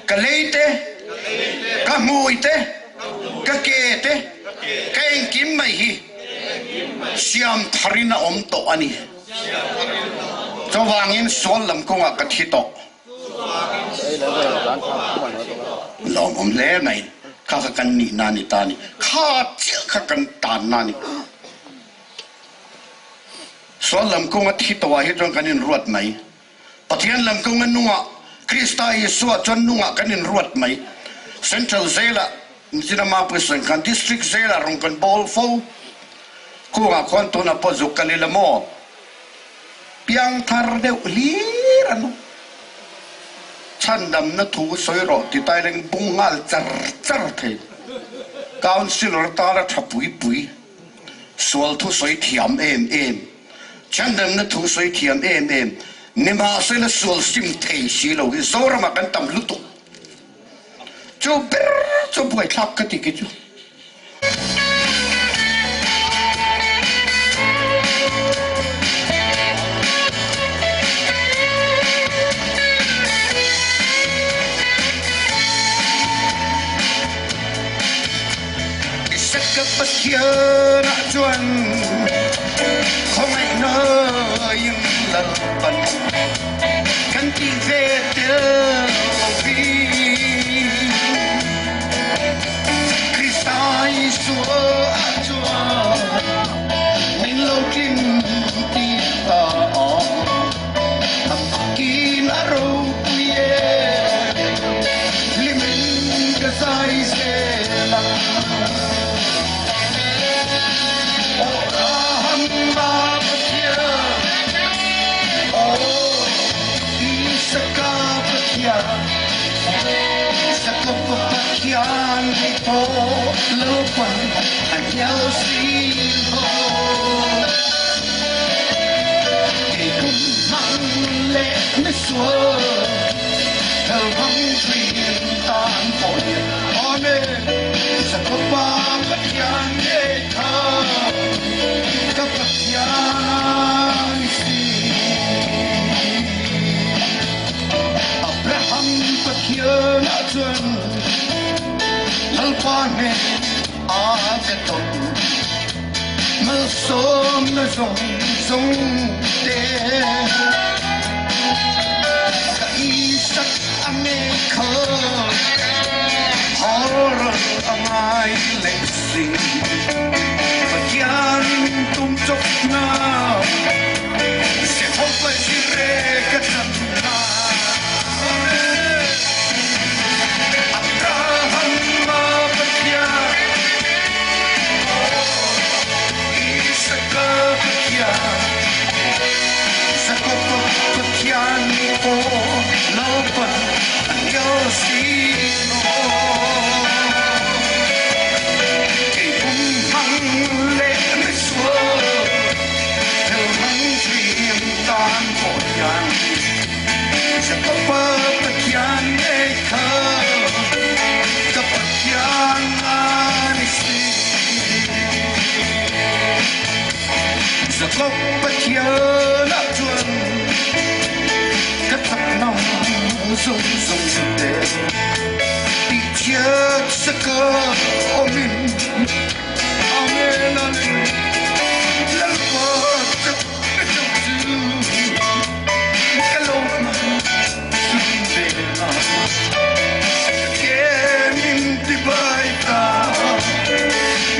Ka lei te, ka hmui te, ka ke te, ka engkim mai hi siam tharin a awm tawh a ni. Chuvangin sual lam kawngah ka thi tawh. Lawmawm hle mai. Kha kha kan nihna a ni ta a ni. Kha chiah kha kan tanna a ni. Sual lam kawnga thi tawhah hi chuan kan inruat mai. Pathian lam kung a nungah, Krista Isua chuan nungah kan inruat mai. Central Jail-ah Nichina Mapui sawi khan District Jail-ah rawn kan bawl fo. Kungah khuan tunah pawh zuk kal ila maw? Piangthar deuh hlir an awm. Chhandamna thu sawi rawh ti taileng bung nghal char char thei. Councillor tana tha pui pui. Sual thu sawi thiam em em, chhandamna thu sawi thiam em em, nimahsela sual sim thei si lo hi Zoramah kan tam lutuk. Chu ber chu buaithlak ka ti ki chu. Isaka Pathian ah chuan khawngaihna in Lalpan kan ti ve tel lovin Krista Isua ah chuan min lo tlin ti ta a. A fakin a ropui e, hlimin ka zai zel a. Abraham a Pathian, aw Isaka Pathian, Jakob Pathian ni pawh lo pan a hnial si lo. Kei kum hmang leh misual thal hmang thin tan pawh hian Amen Jakoba Pathian ngei kha ka Pathian i si. Abraham Pathian ahcun Lalpa hnen aa ka ton. Malsawmna zawng zawng te ka isak a nge kha Horror a ngai leh si Pathian tum chawp na Jehovah Jireh ka chan na Abraham a Pathian Isaka Pathian. Pathian, Jakoba Pathian ngei kha ka Pathian a ni si. Jakob Pathian ah cun ka chaknak zawng zawng te ti chiat saka om in Amen Amen Lalpa chak ka chak cu ka lawm thiam ve na ka ke min ti bai ta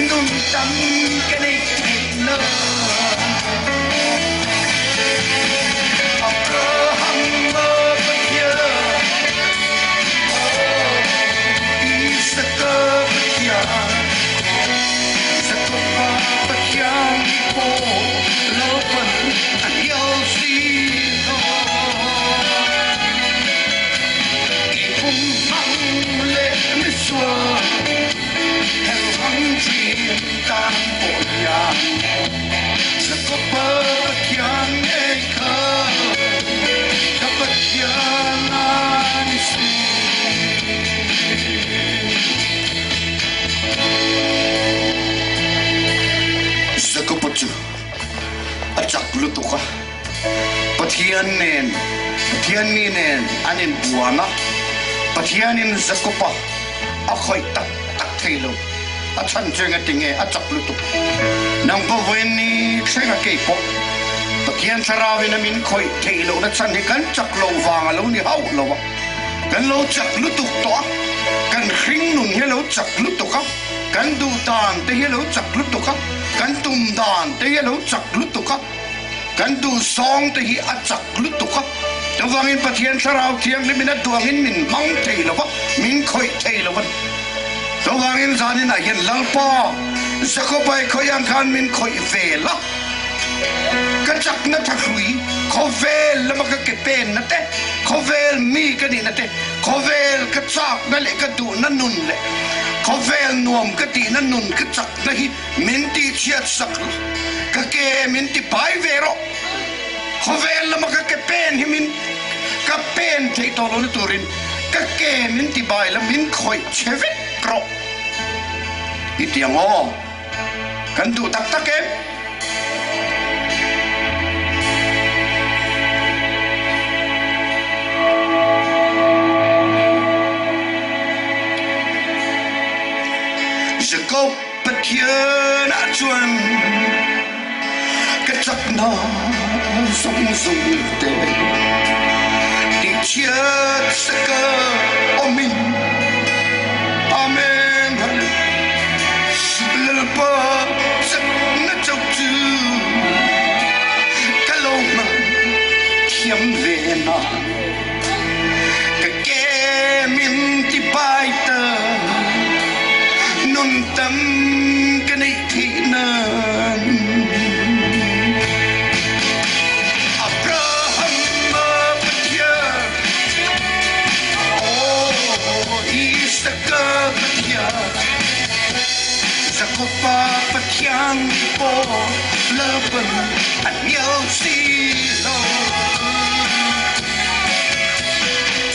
nun tam ka nei thei na Abraham Pathian Isaac Pathian Jacob Pathian paw Lalpan a hnial si lo. Keipum hmang le misual hell hmang chin tan pawl hian Jacob Pathian ngei kha ka Pathian an si. Jakob cu a cak lutuk a. Pathian nen, Pathian mi nen an in buan a. Pathian in Jakob a a khoih taktak thei lo. A chan cu engati nge a cak lutuk. Nang pawh voin ni thleng a kei pawh Pathian thlarau in a min khoih theih lo na chan hi kan cak lo vang a lo ni hauh lo a. Kan lo chak lutuk tawh a, kan hringnun hi a lo chak lutuk a, kan duh dan te hi a lo chak lutuk a, kan tum dan te hi a lo chak lutuk a, kan duhzawng te hi a chak lutuk a. Chuvangin Pathian Thlarau Thianghlimin a duangin min hmang thei lo va, min khawih thei lo a ni. Chuvangin zaninah hian Lalpa, Jakoba i khawih ang khan min khawih ve la. Ka chakna thahrui, khawvel lama ka ke penna te, khawvel mi ka nihna te, khawvel ka chakna leh ka duhna nun leh khawvel nuam ka tihna nun ka chakna hi min tihchhiat sak la, ka ke min ti pai ve rawh. Khawvel lama ka ke pen hi min ka pen theih tawh lohna turin ka ke min ti bai la, min khawih che vek rawh. I ti ang aw. Kan duh taktak em? Jakob Pathian ah cun ka chaknak zungzung te tichiat saka omin Amen. Lalpa na co cu ka lawm thiam ve na ka ke min ti bai ta nun tam ka neih thih nan Abraham Pathian Isaka Pathian, Jakoba Pathian paw Laban a hnial si lo.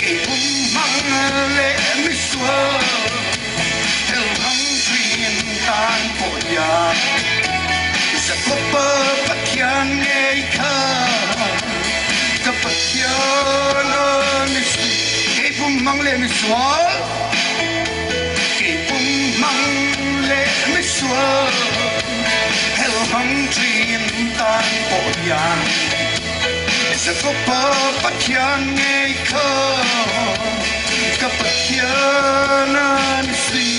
Kei pum hmang le misual, hell hmang thin tan pawh hian, Jakoba Pathian ngei kha ka Pathian a ni si. Kei pum hmang le misual, kei pum hmang le misual, hell hmang ṭin tan pawh hian, Jakob Pathian ngei kha ka Pathian an si.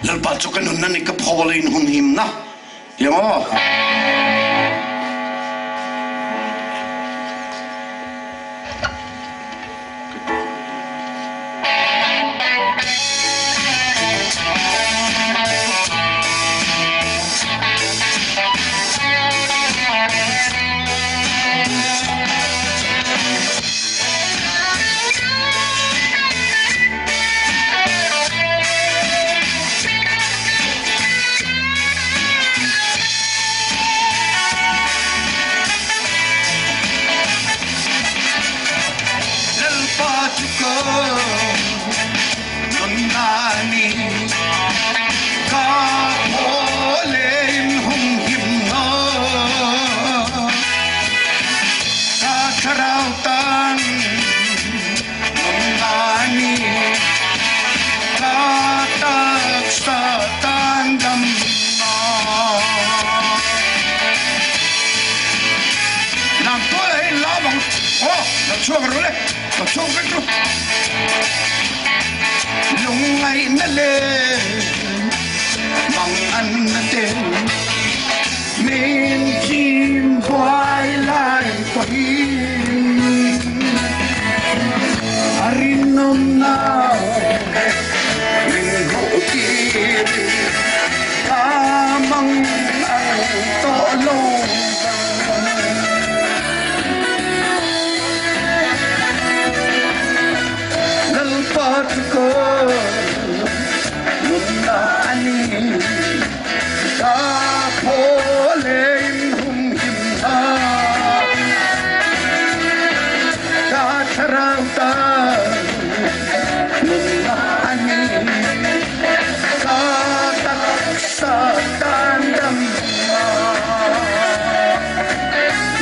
Lalpa cu ka nunna nih ka phaw in hun him na. Tiang aw. thlarau tan nunna a ni, ka taksa tan damna. Nang tual hei lam ang aw, lo chhuak ru le, lo chhuak vek ru. Lungngaihna leh manganna te min chim buai lai pawhin a rinawmna min hmuh tir ka mang ang tawh lo vang. Lalpa chu ka nunna a ni, ka phaw lein humhim hna. Ka thlarau tan nunna a ni, ka taksa tan damna.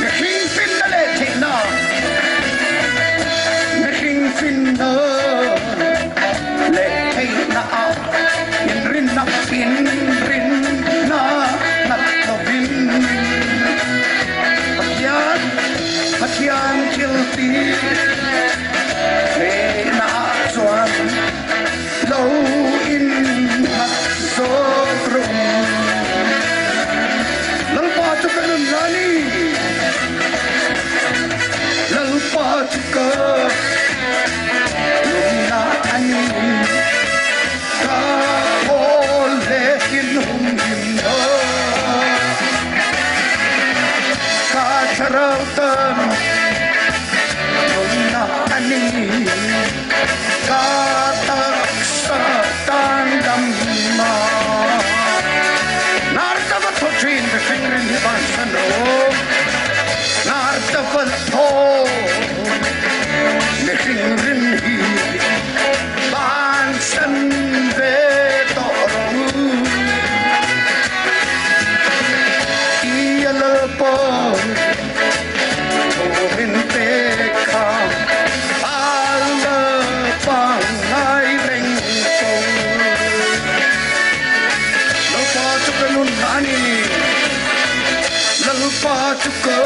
Mihring finna leh theihna, Mihring finna leh theihna ah inrinna, inrinna nghat lovin Pathian, Pathian thil ti hnehna ah chuan lo innghat zawk rawh u. Lalpa chu ka nun la ni, Lalpa chu ka nunna a ni, ka thawl lehin humhimna, ka thlarau tan nunna a ni. Ka taksa tan damna Nar ta va thaw thin mihring rin hi bansan rawh Nar ta va thaw mihring rin hi bansan ve tawh rawh Tia Lalpa Thurin pek kha a la pangngai reng fo. Lalpa chu ka nun a ni, Lalpa chu ka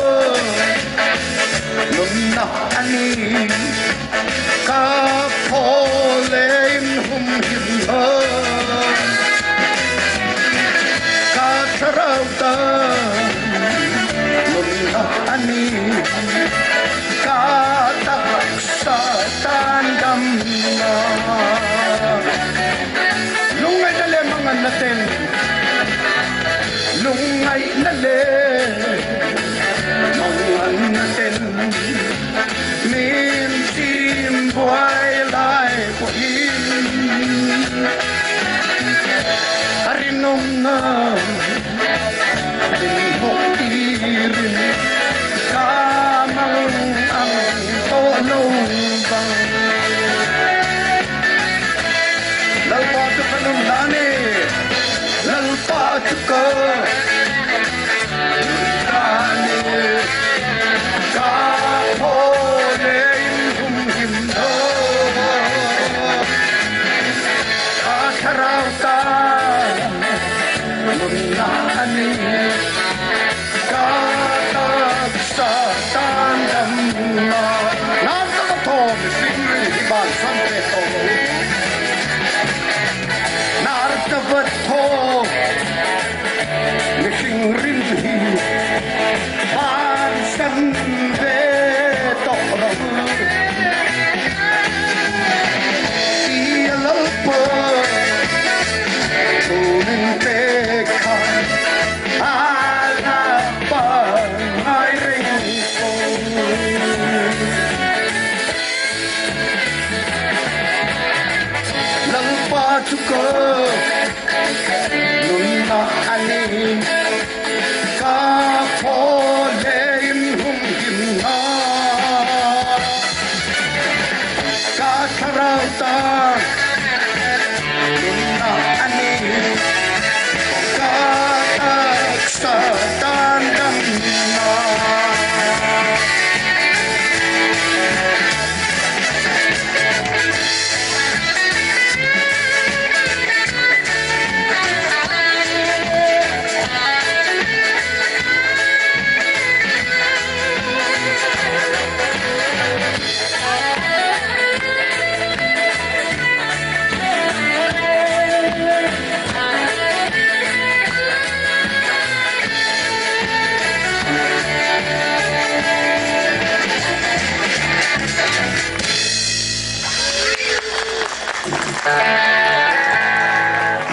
nunna a ni, ka phaw lein humhim hna, ka thlarau tan. Nunna a ni, ka taksa tan damna. Lungngaihna leh manganna ten, lungngaihna leh manganna ten min chim buai lai pawhin a rinawmna.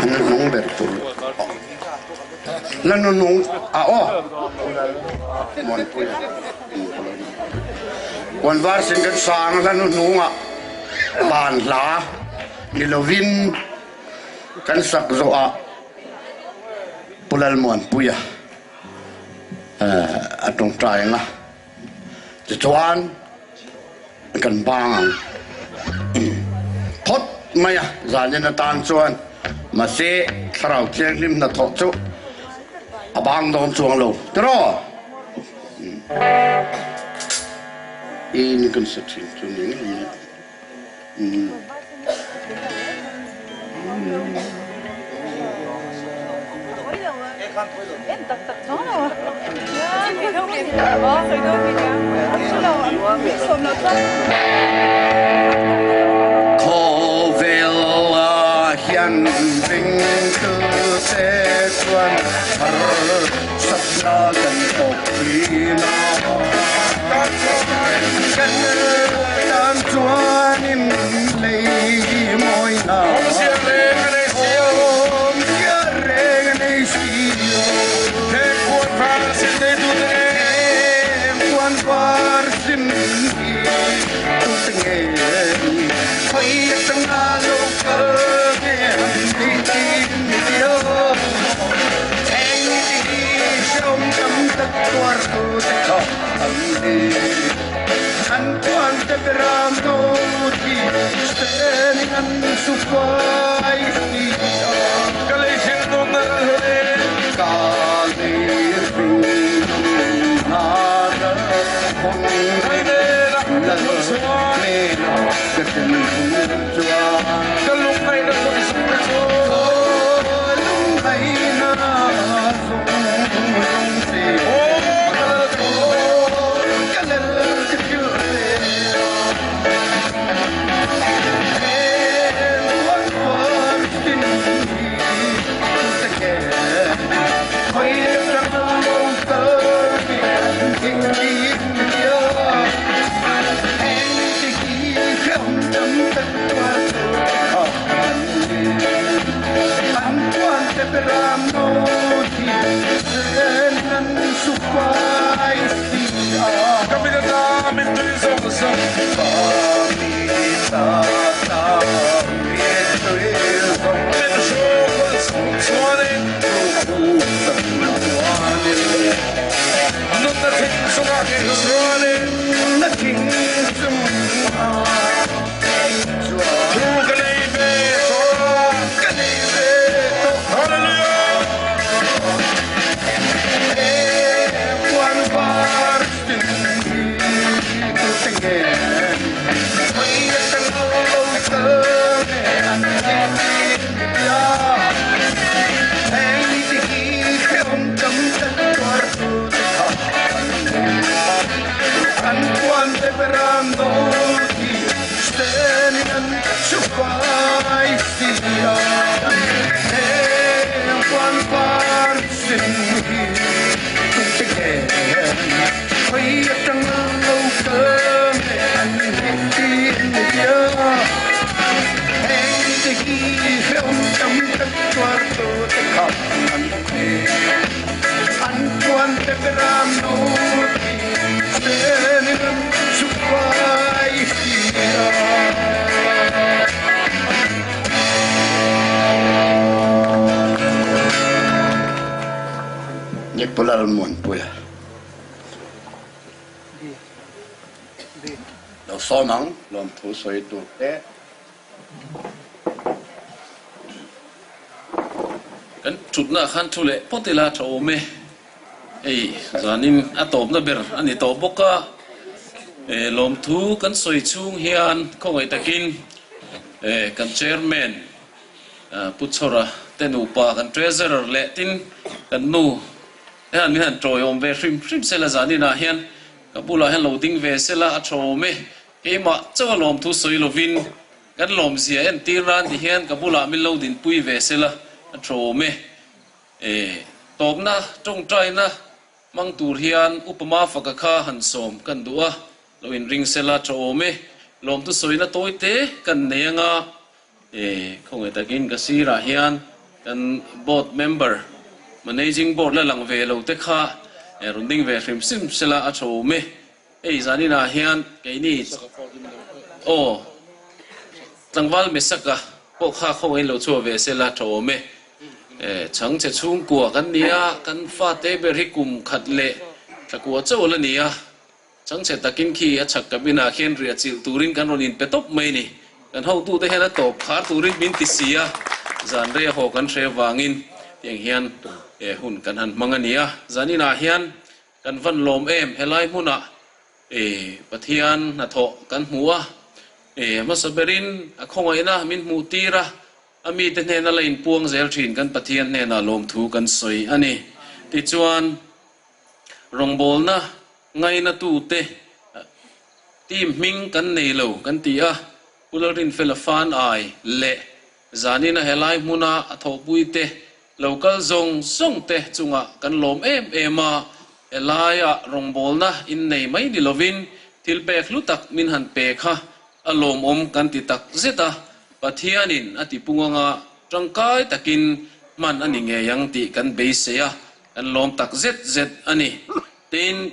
An hnung ber tur la nunung a aw Muanpuia Puan var sin kan sang la nuhnungah ban hla ni lovin kan sak zawhah Pu Lalmuanpuia a tawngtai ang a, tichuan kan bang ang phawt mai a, zanin atan chuan mahse Thlarau Thianghlim hnathawh chu a bang dawn chuang lo tiraw? In kan sa thin chu ni ngei mai. Khawvel ah hian ringtu te chuan harsatna kan tawk thin a. Kan tan chuanin lei mawina Awmzia reng a nei si lo Awmzia reng a nei si lo He khuan var sin nei tute nge He khuan var sin nei tute nge Khawi atanga lo kal nge han ni tin ni tio Eng ti hi hrehawm tam tak tuar tute kha an ni. An puan te beram no thi senin an su fai si a. Ka lei hring nung na ral hawlh e. Ka lei hring nung na ral hawng e. Lal hnena ka thlen hun chuan. Ka lungngaihna zawng zawng te chu. Ka lungngaihna zawng zawng te. Nicola Lalmuanpuia Lo sawm ang lawmthu sawi tur te. Kan thutna ah khan thu leh phawt ila tha awm e. Hei zanin a tawpna ber a ni tawh bawk a, lawmthu kan sawi chhung hian khawngaih takin kan Chairman Pu Chhawra te nupa kan Treasurer leh tin kan nu te han min han tawiawm ve hrim hrim sela zaninah hian ka bulah hian lo ding ve sela a tha awm e. Keimah chauh a lawmthu sawi lovin kan lawmzia entir nan ti hian ka bulah min lo dinpui ve sela a tha awm e. E, tawpna tawngtaina hmang tur hian Upa Mafaka kha han sawm kan duh a, lo inring sela tha awm e. Lawmthu sawina tawi te kan nei anga. Khawngaih takin ka sirah hian kan board member, managing board la lang ve lo te kha rawn ding ve hrim hrim sela a tha awm e. Hei zaninah hian keini aw tlangval Mesaka pawh kha khawngaihin lo chhuah ve sela tha awm e. Chhangchhe chhungkua kan ni a, kan fate ber hi kum khat leh thlakua chauh la ni a. Chhangchhe takin khi a chhak cabin ah khian riah chilh turin kan rawn inpe tawp mai ni. Kan hotute hian a tawp khar turin min ti si a, zan rei a haw kan hre avangin tiang hian hun kan han hmang a ni a. Zaninah hian Kan van lawm em helai hmunah e Pathian hnathawh kan hmu a, e hmasa berin a khawngaihna min hmuh tir a, a mite hnena la inpuang zel thin kan Pathian hnenah lawmthu kan sawi a ni. Tichuan, rawngbawlna ngainatute team hming kan nei lo kan ti a, Pu Lalrinfela Fan Ai leh Zanina helai hmuna a thawhpuite Lo kal zawng zawng te chungah kan lawm em em a, helaia rawngbawlna in nei mai ni lovin thil pek hlu tak min han pe kha a lawmawm kan ti tak zet a, Pathianin a ti pung anga tangkai takin hman a ni ngei ang tih kan beisei a, kan lawm tak zet zet a ni. Tin,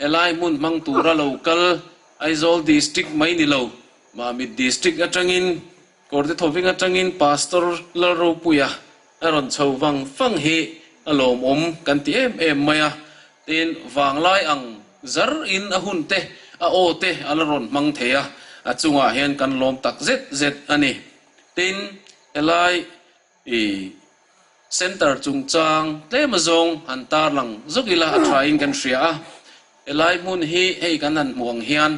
helai hmun hmang tura lo kal Aizawl District mai ni lo, Mamit District atangin Kawrte thawving atangin Pastor Lalropuia a rawn chho vang vang hi a lawmawm kan ti em em mai a, tin vanglai ang zar in a hun te, a aw te a la rawn hmang thei a, a chungah hian kan lawm tak zet zet a ni. Tin, helai i Centre chungchang tlem azawng han tarlang zawk ila a tha in kan hria a, helai hmun hi hei kan han hmuh ang hian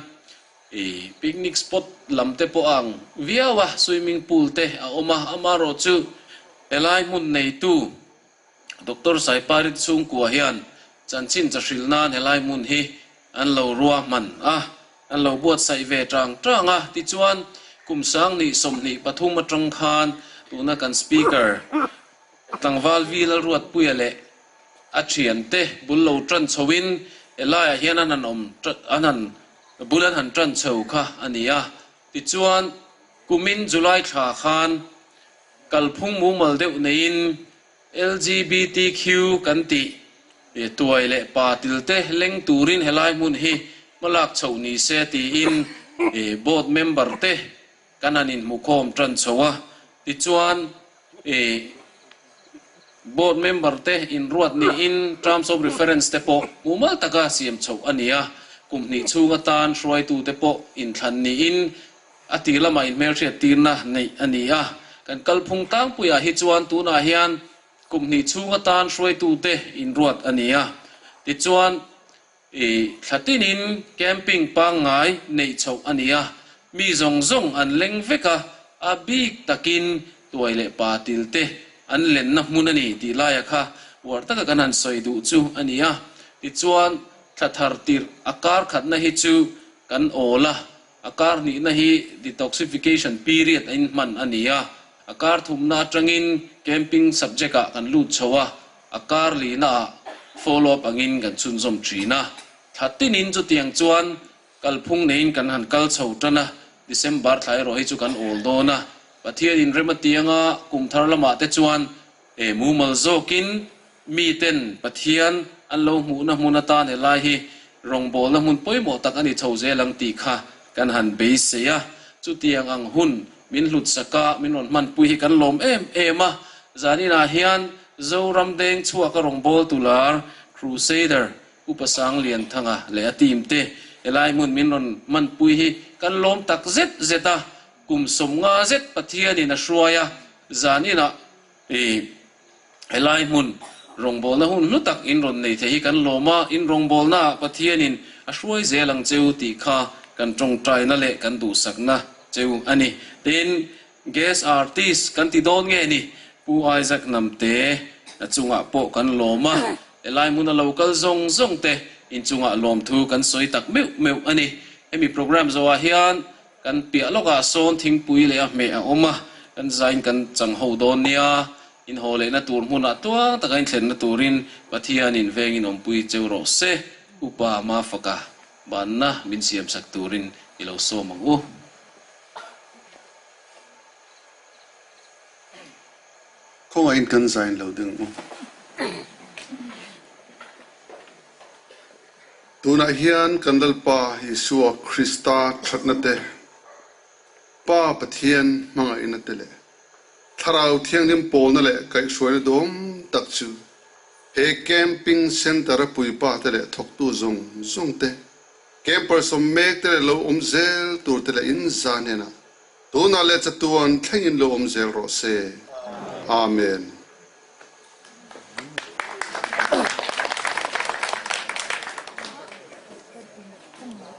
I picnic spot lam te pawh a ang viau a, swimming pool te a awm a, amaherawhchu helai hmun neitu Doctor Saiparit chhungkua hian chanchin chahrilh nan helai hmun hi an lo ruahman a, an lo buatsaih ve tang tang a, tichuan kum 2023 atang khan tuna kan Speaker tlangval V Lalruatpuia leh a thiante bul lo tan chhoin helaiah hian an han awm an han Bul an han tan chho kha a ni a, tichuan kumin July thla khan kalphung mumal deuh neiin LGBTQ kan tih tuai leh pa tilte leng turin helai hmun hi hmalak chhoh ni se tiin board member te Kan han inhmukhawm tan chho a, tichuan ih Board member te inruat niin Terms of Reference te pawh mumal taka siam chhoh a ni a, kum hnih chhung atan hruaitute pawh inthlan niin a tir lamah inhmelhriat tirna neih a ni a. Kan kalphung tlangpuiah hi chuan tunah hian kum hnih chhung atan hruaitute inruat a ni a, tichuan I thla tinin camping pangngai neih chhoh a ni a, mi zawng zawng an leng vek a, a bik takin tuai leh pa til te an lenna hmun a ni tih laia kha uar taka kan han sawi duh chu a ni a. Tichuan, thla thar tirh a kar khatna hi chu kan awl a, a kar hnihna hi detoxification period a inhman a ni a, a kar thumna atangin camping subject ah kan lut chho a, A kar lihna ah follow up angin kan chhunzawm thin a, thla tinin chutiang chuan kalphung neiin kan han kal chho tan a, December thla erawh hi chu kan awl dawn a, Pathian in rem a ti anga kum thar lamah te chuan e mumal zawkin miten Pathian an lo hmuhna hmun atan helai hi rawngbawlna hmun pawimawh tak a ni chho zel ang tih kha kan han beisei a, chutiang ang hun min hlutsak a, min rawn hmanpui hi kan lawm em em a, zaninah hian Zoram deng chhuak a rawngbâwl tu lar Crusader Upa Sanglianthanga leh a team te helai hmun min rawn hmanpui hi kan lawm tak zet zet a, kum 50 zet Pathianin a hruai a, zan inah i helai hmun rawngbawlna hun hlu tak in rawn nei thei hi kan lawm a, in rawngbawlnaah Pathianin a hruai zel ang cheu tih kha kan tawngtaina leh kan duhsakna cheu a ni. Tin, Guest artist kan ti dawn nge ni? Pu Isaac Namte a chungah pawh kan lawm a, helai hmuna lo kal zawng zawng te inchungah lawmthu kan sawi tak meuh meuh a ni. Hemi program zawhah hian kan piah lawkah sawn thingpui leh a hmeh a awm a, kan zain kan chang ho dawn nia, inhaw lehna tur hmunah tuang taka inthlenna turin Pathianin vengin awmpui cheu rawh se, Upa Mafaka banna min siamsak turin i lo sawm ang u. Khawngaihin kan zain lo ding u. Tunah hian kan Lalpa Isua Krista thatna te, Pa Pathian hmangaihna te leh Thlarau Thianghlim pawlna leh kaihhruaina dawm tak chu he Camping Centre-a puipa te leh thawktu zawng zawng te, camper sawm mek te leh lo awm zel tur te leh inza hnenah Tunah leh chatuan thlengin lo awm zel rawh se. Amen.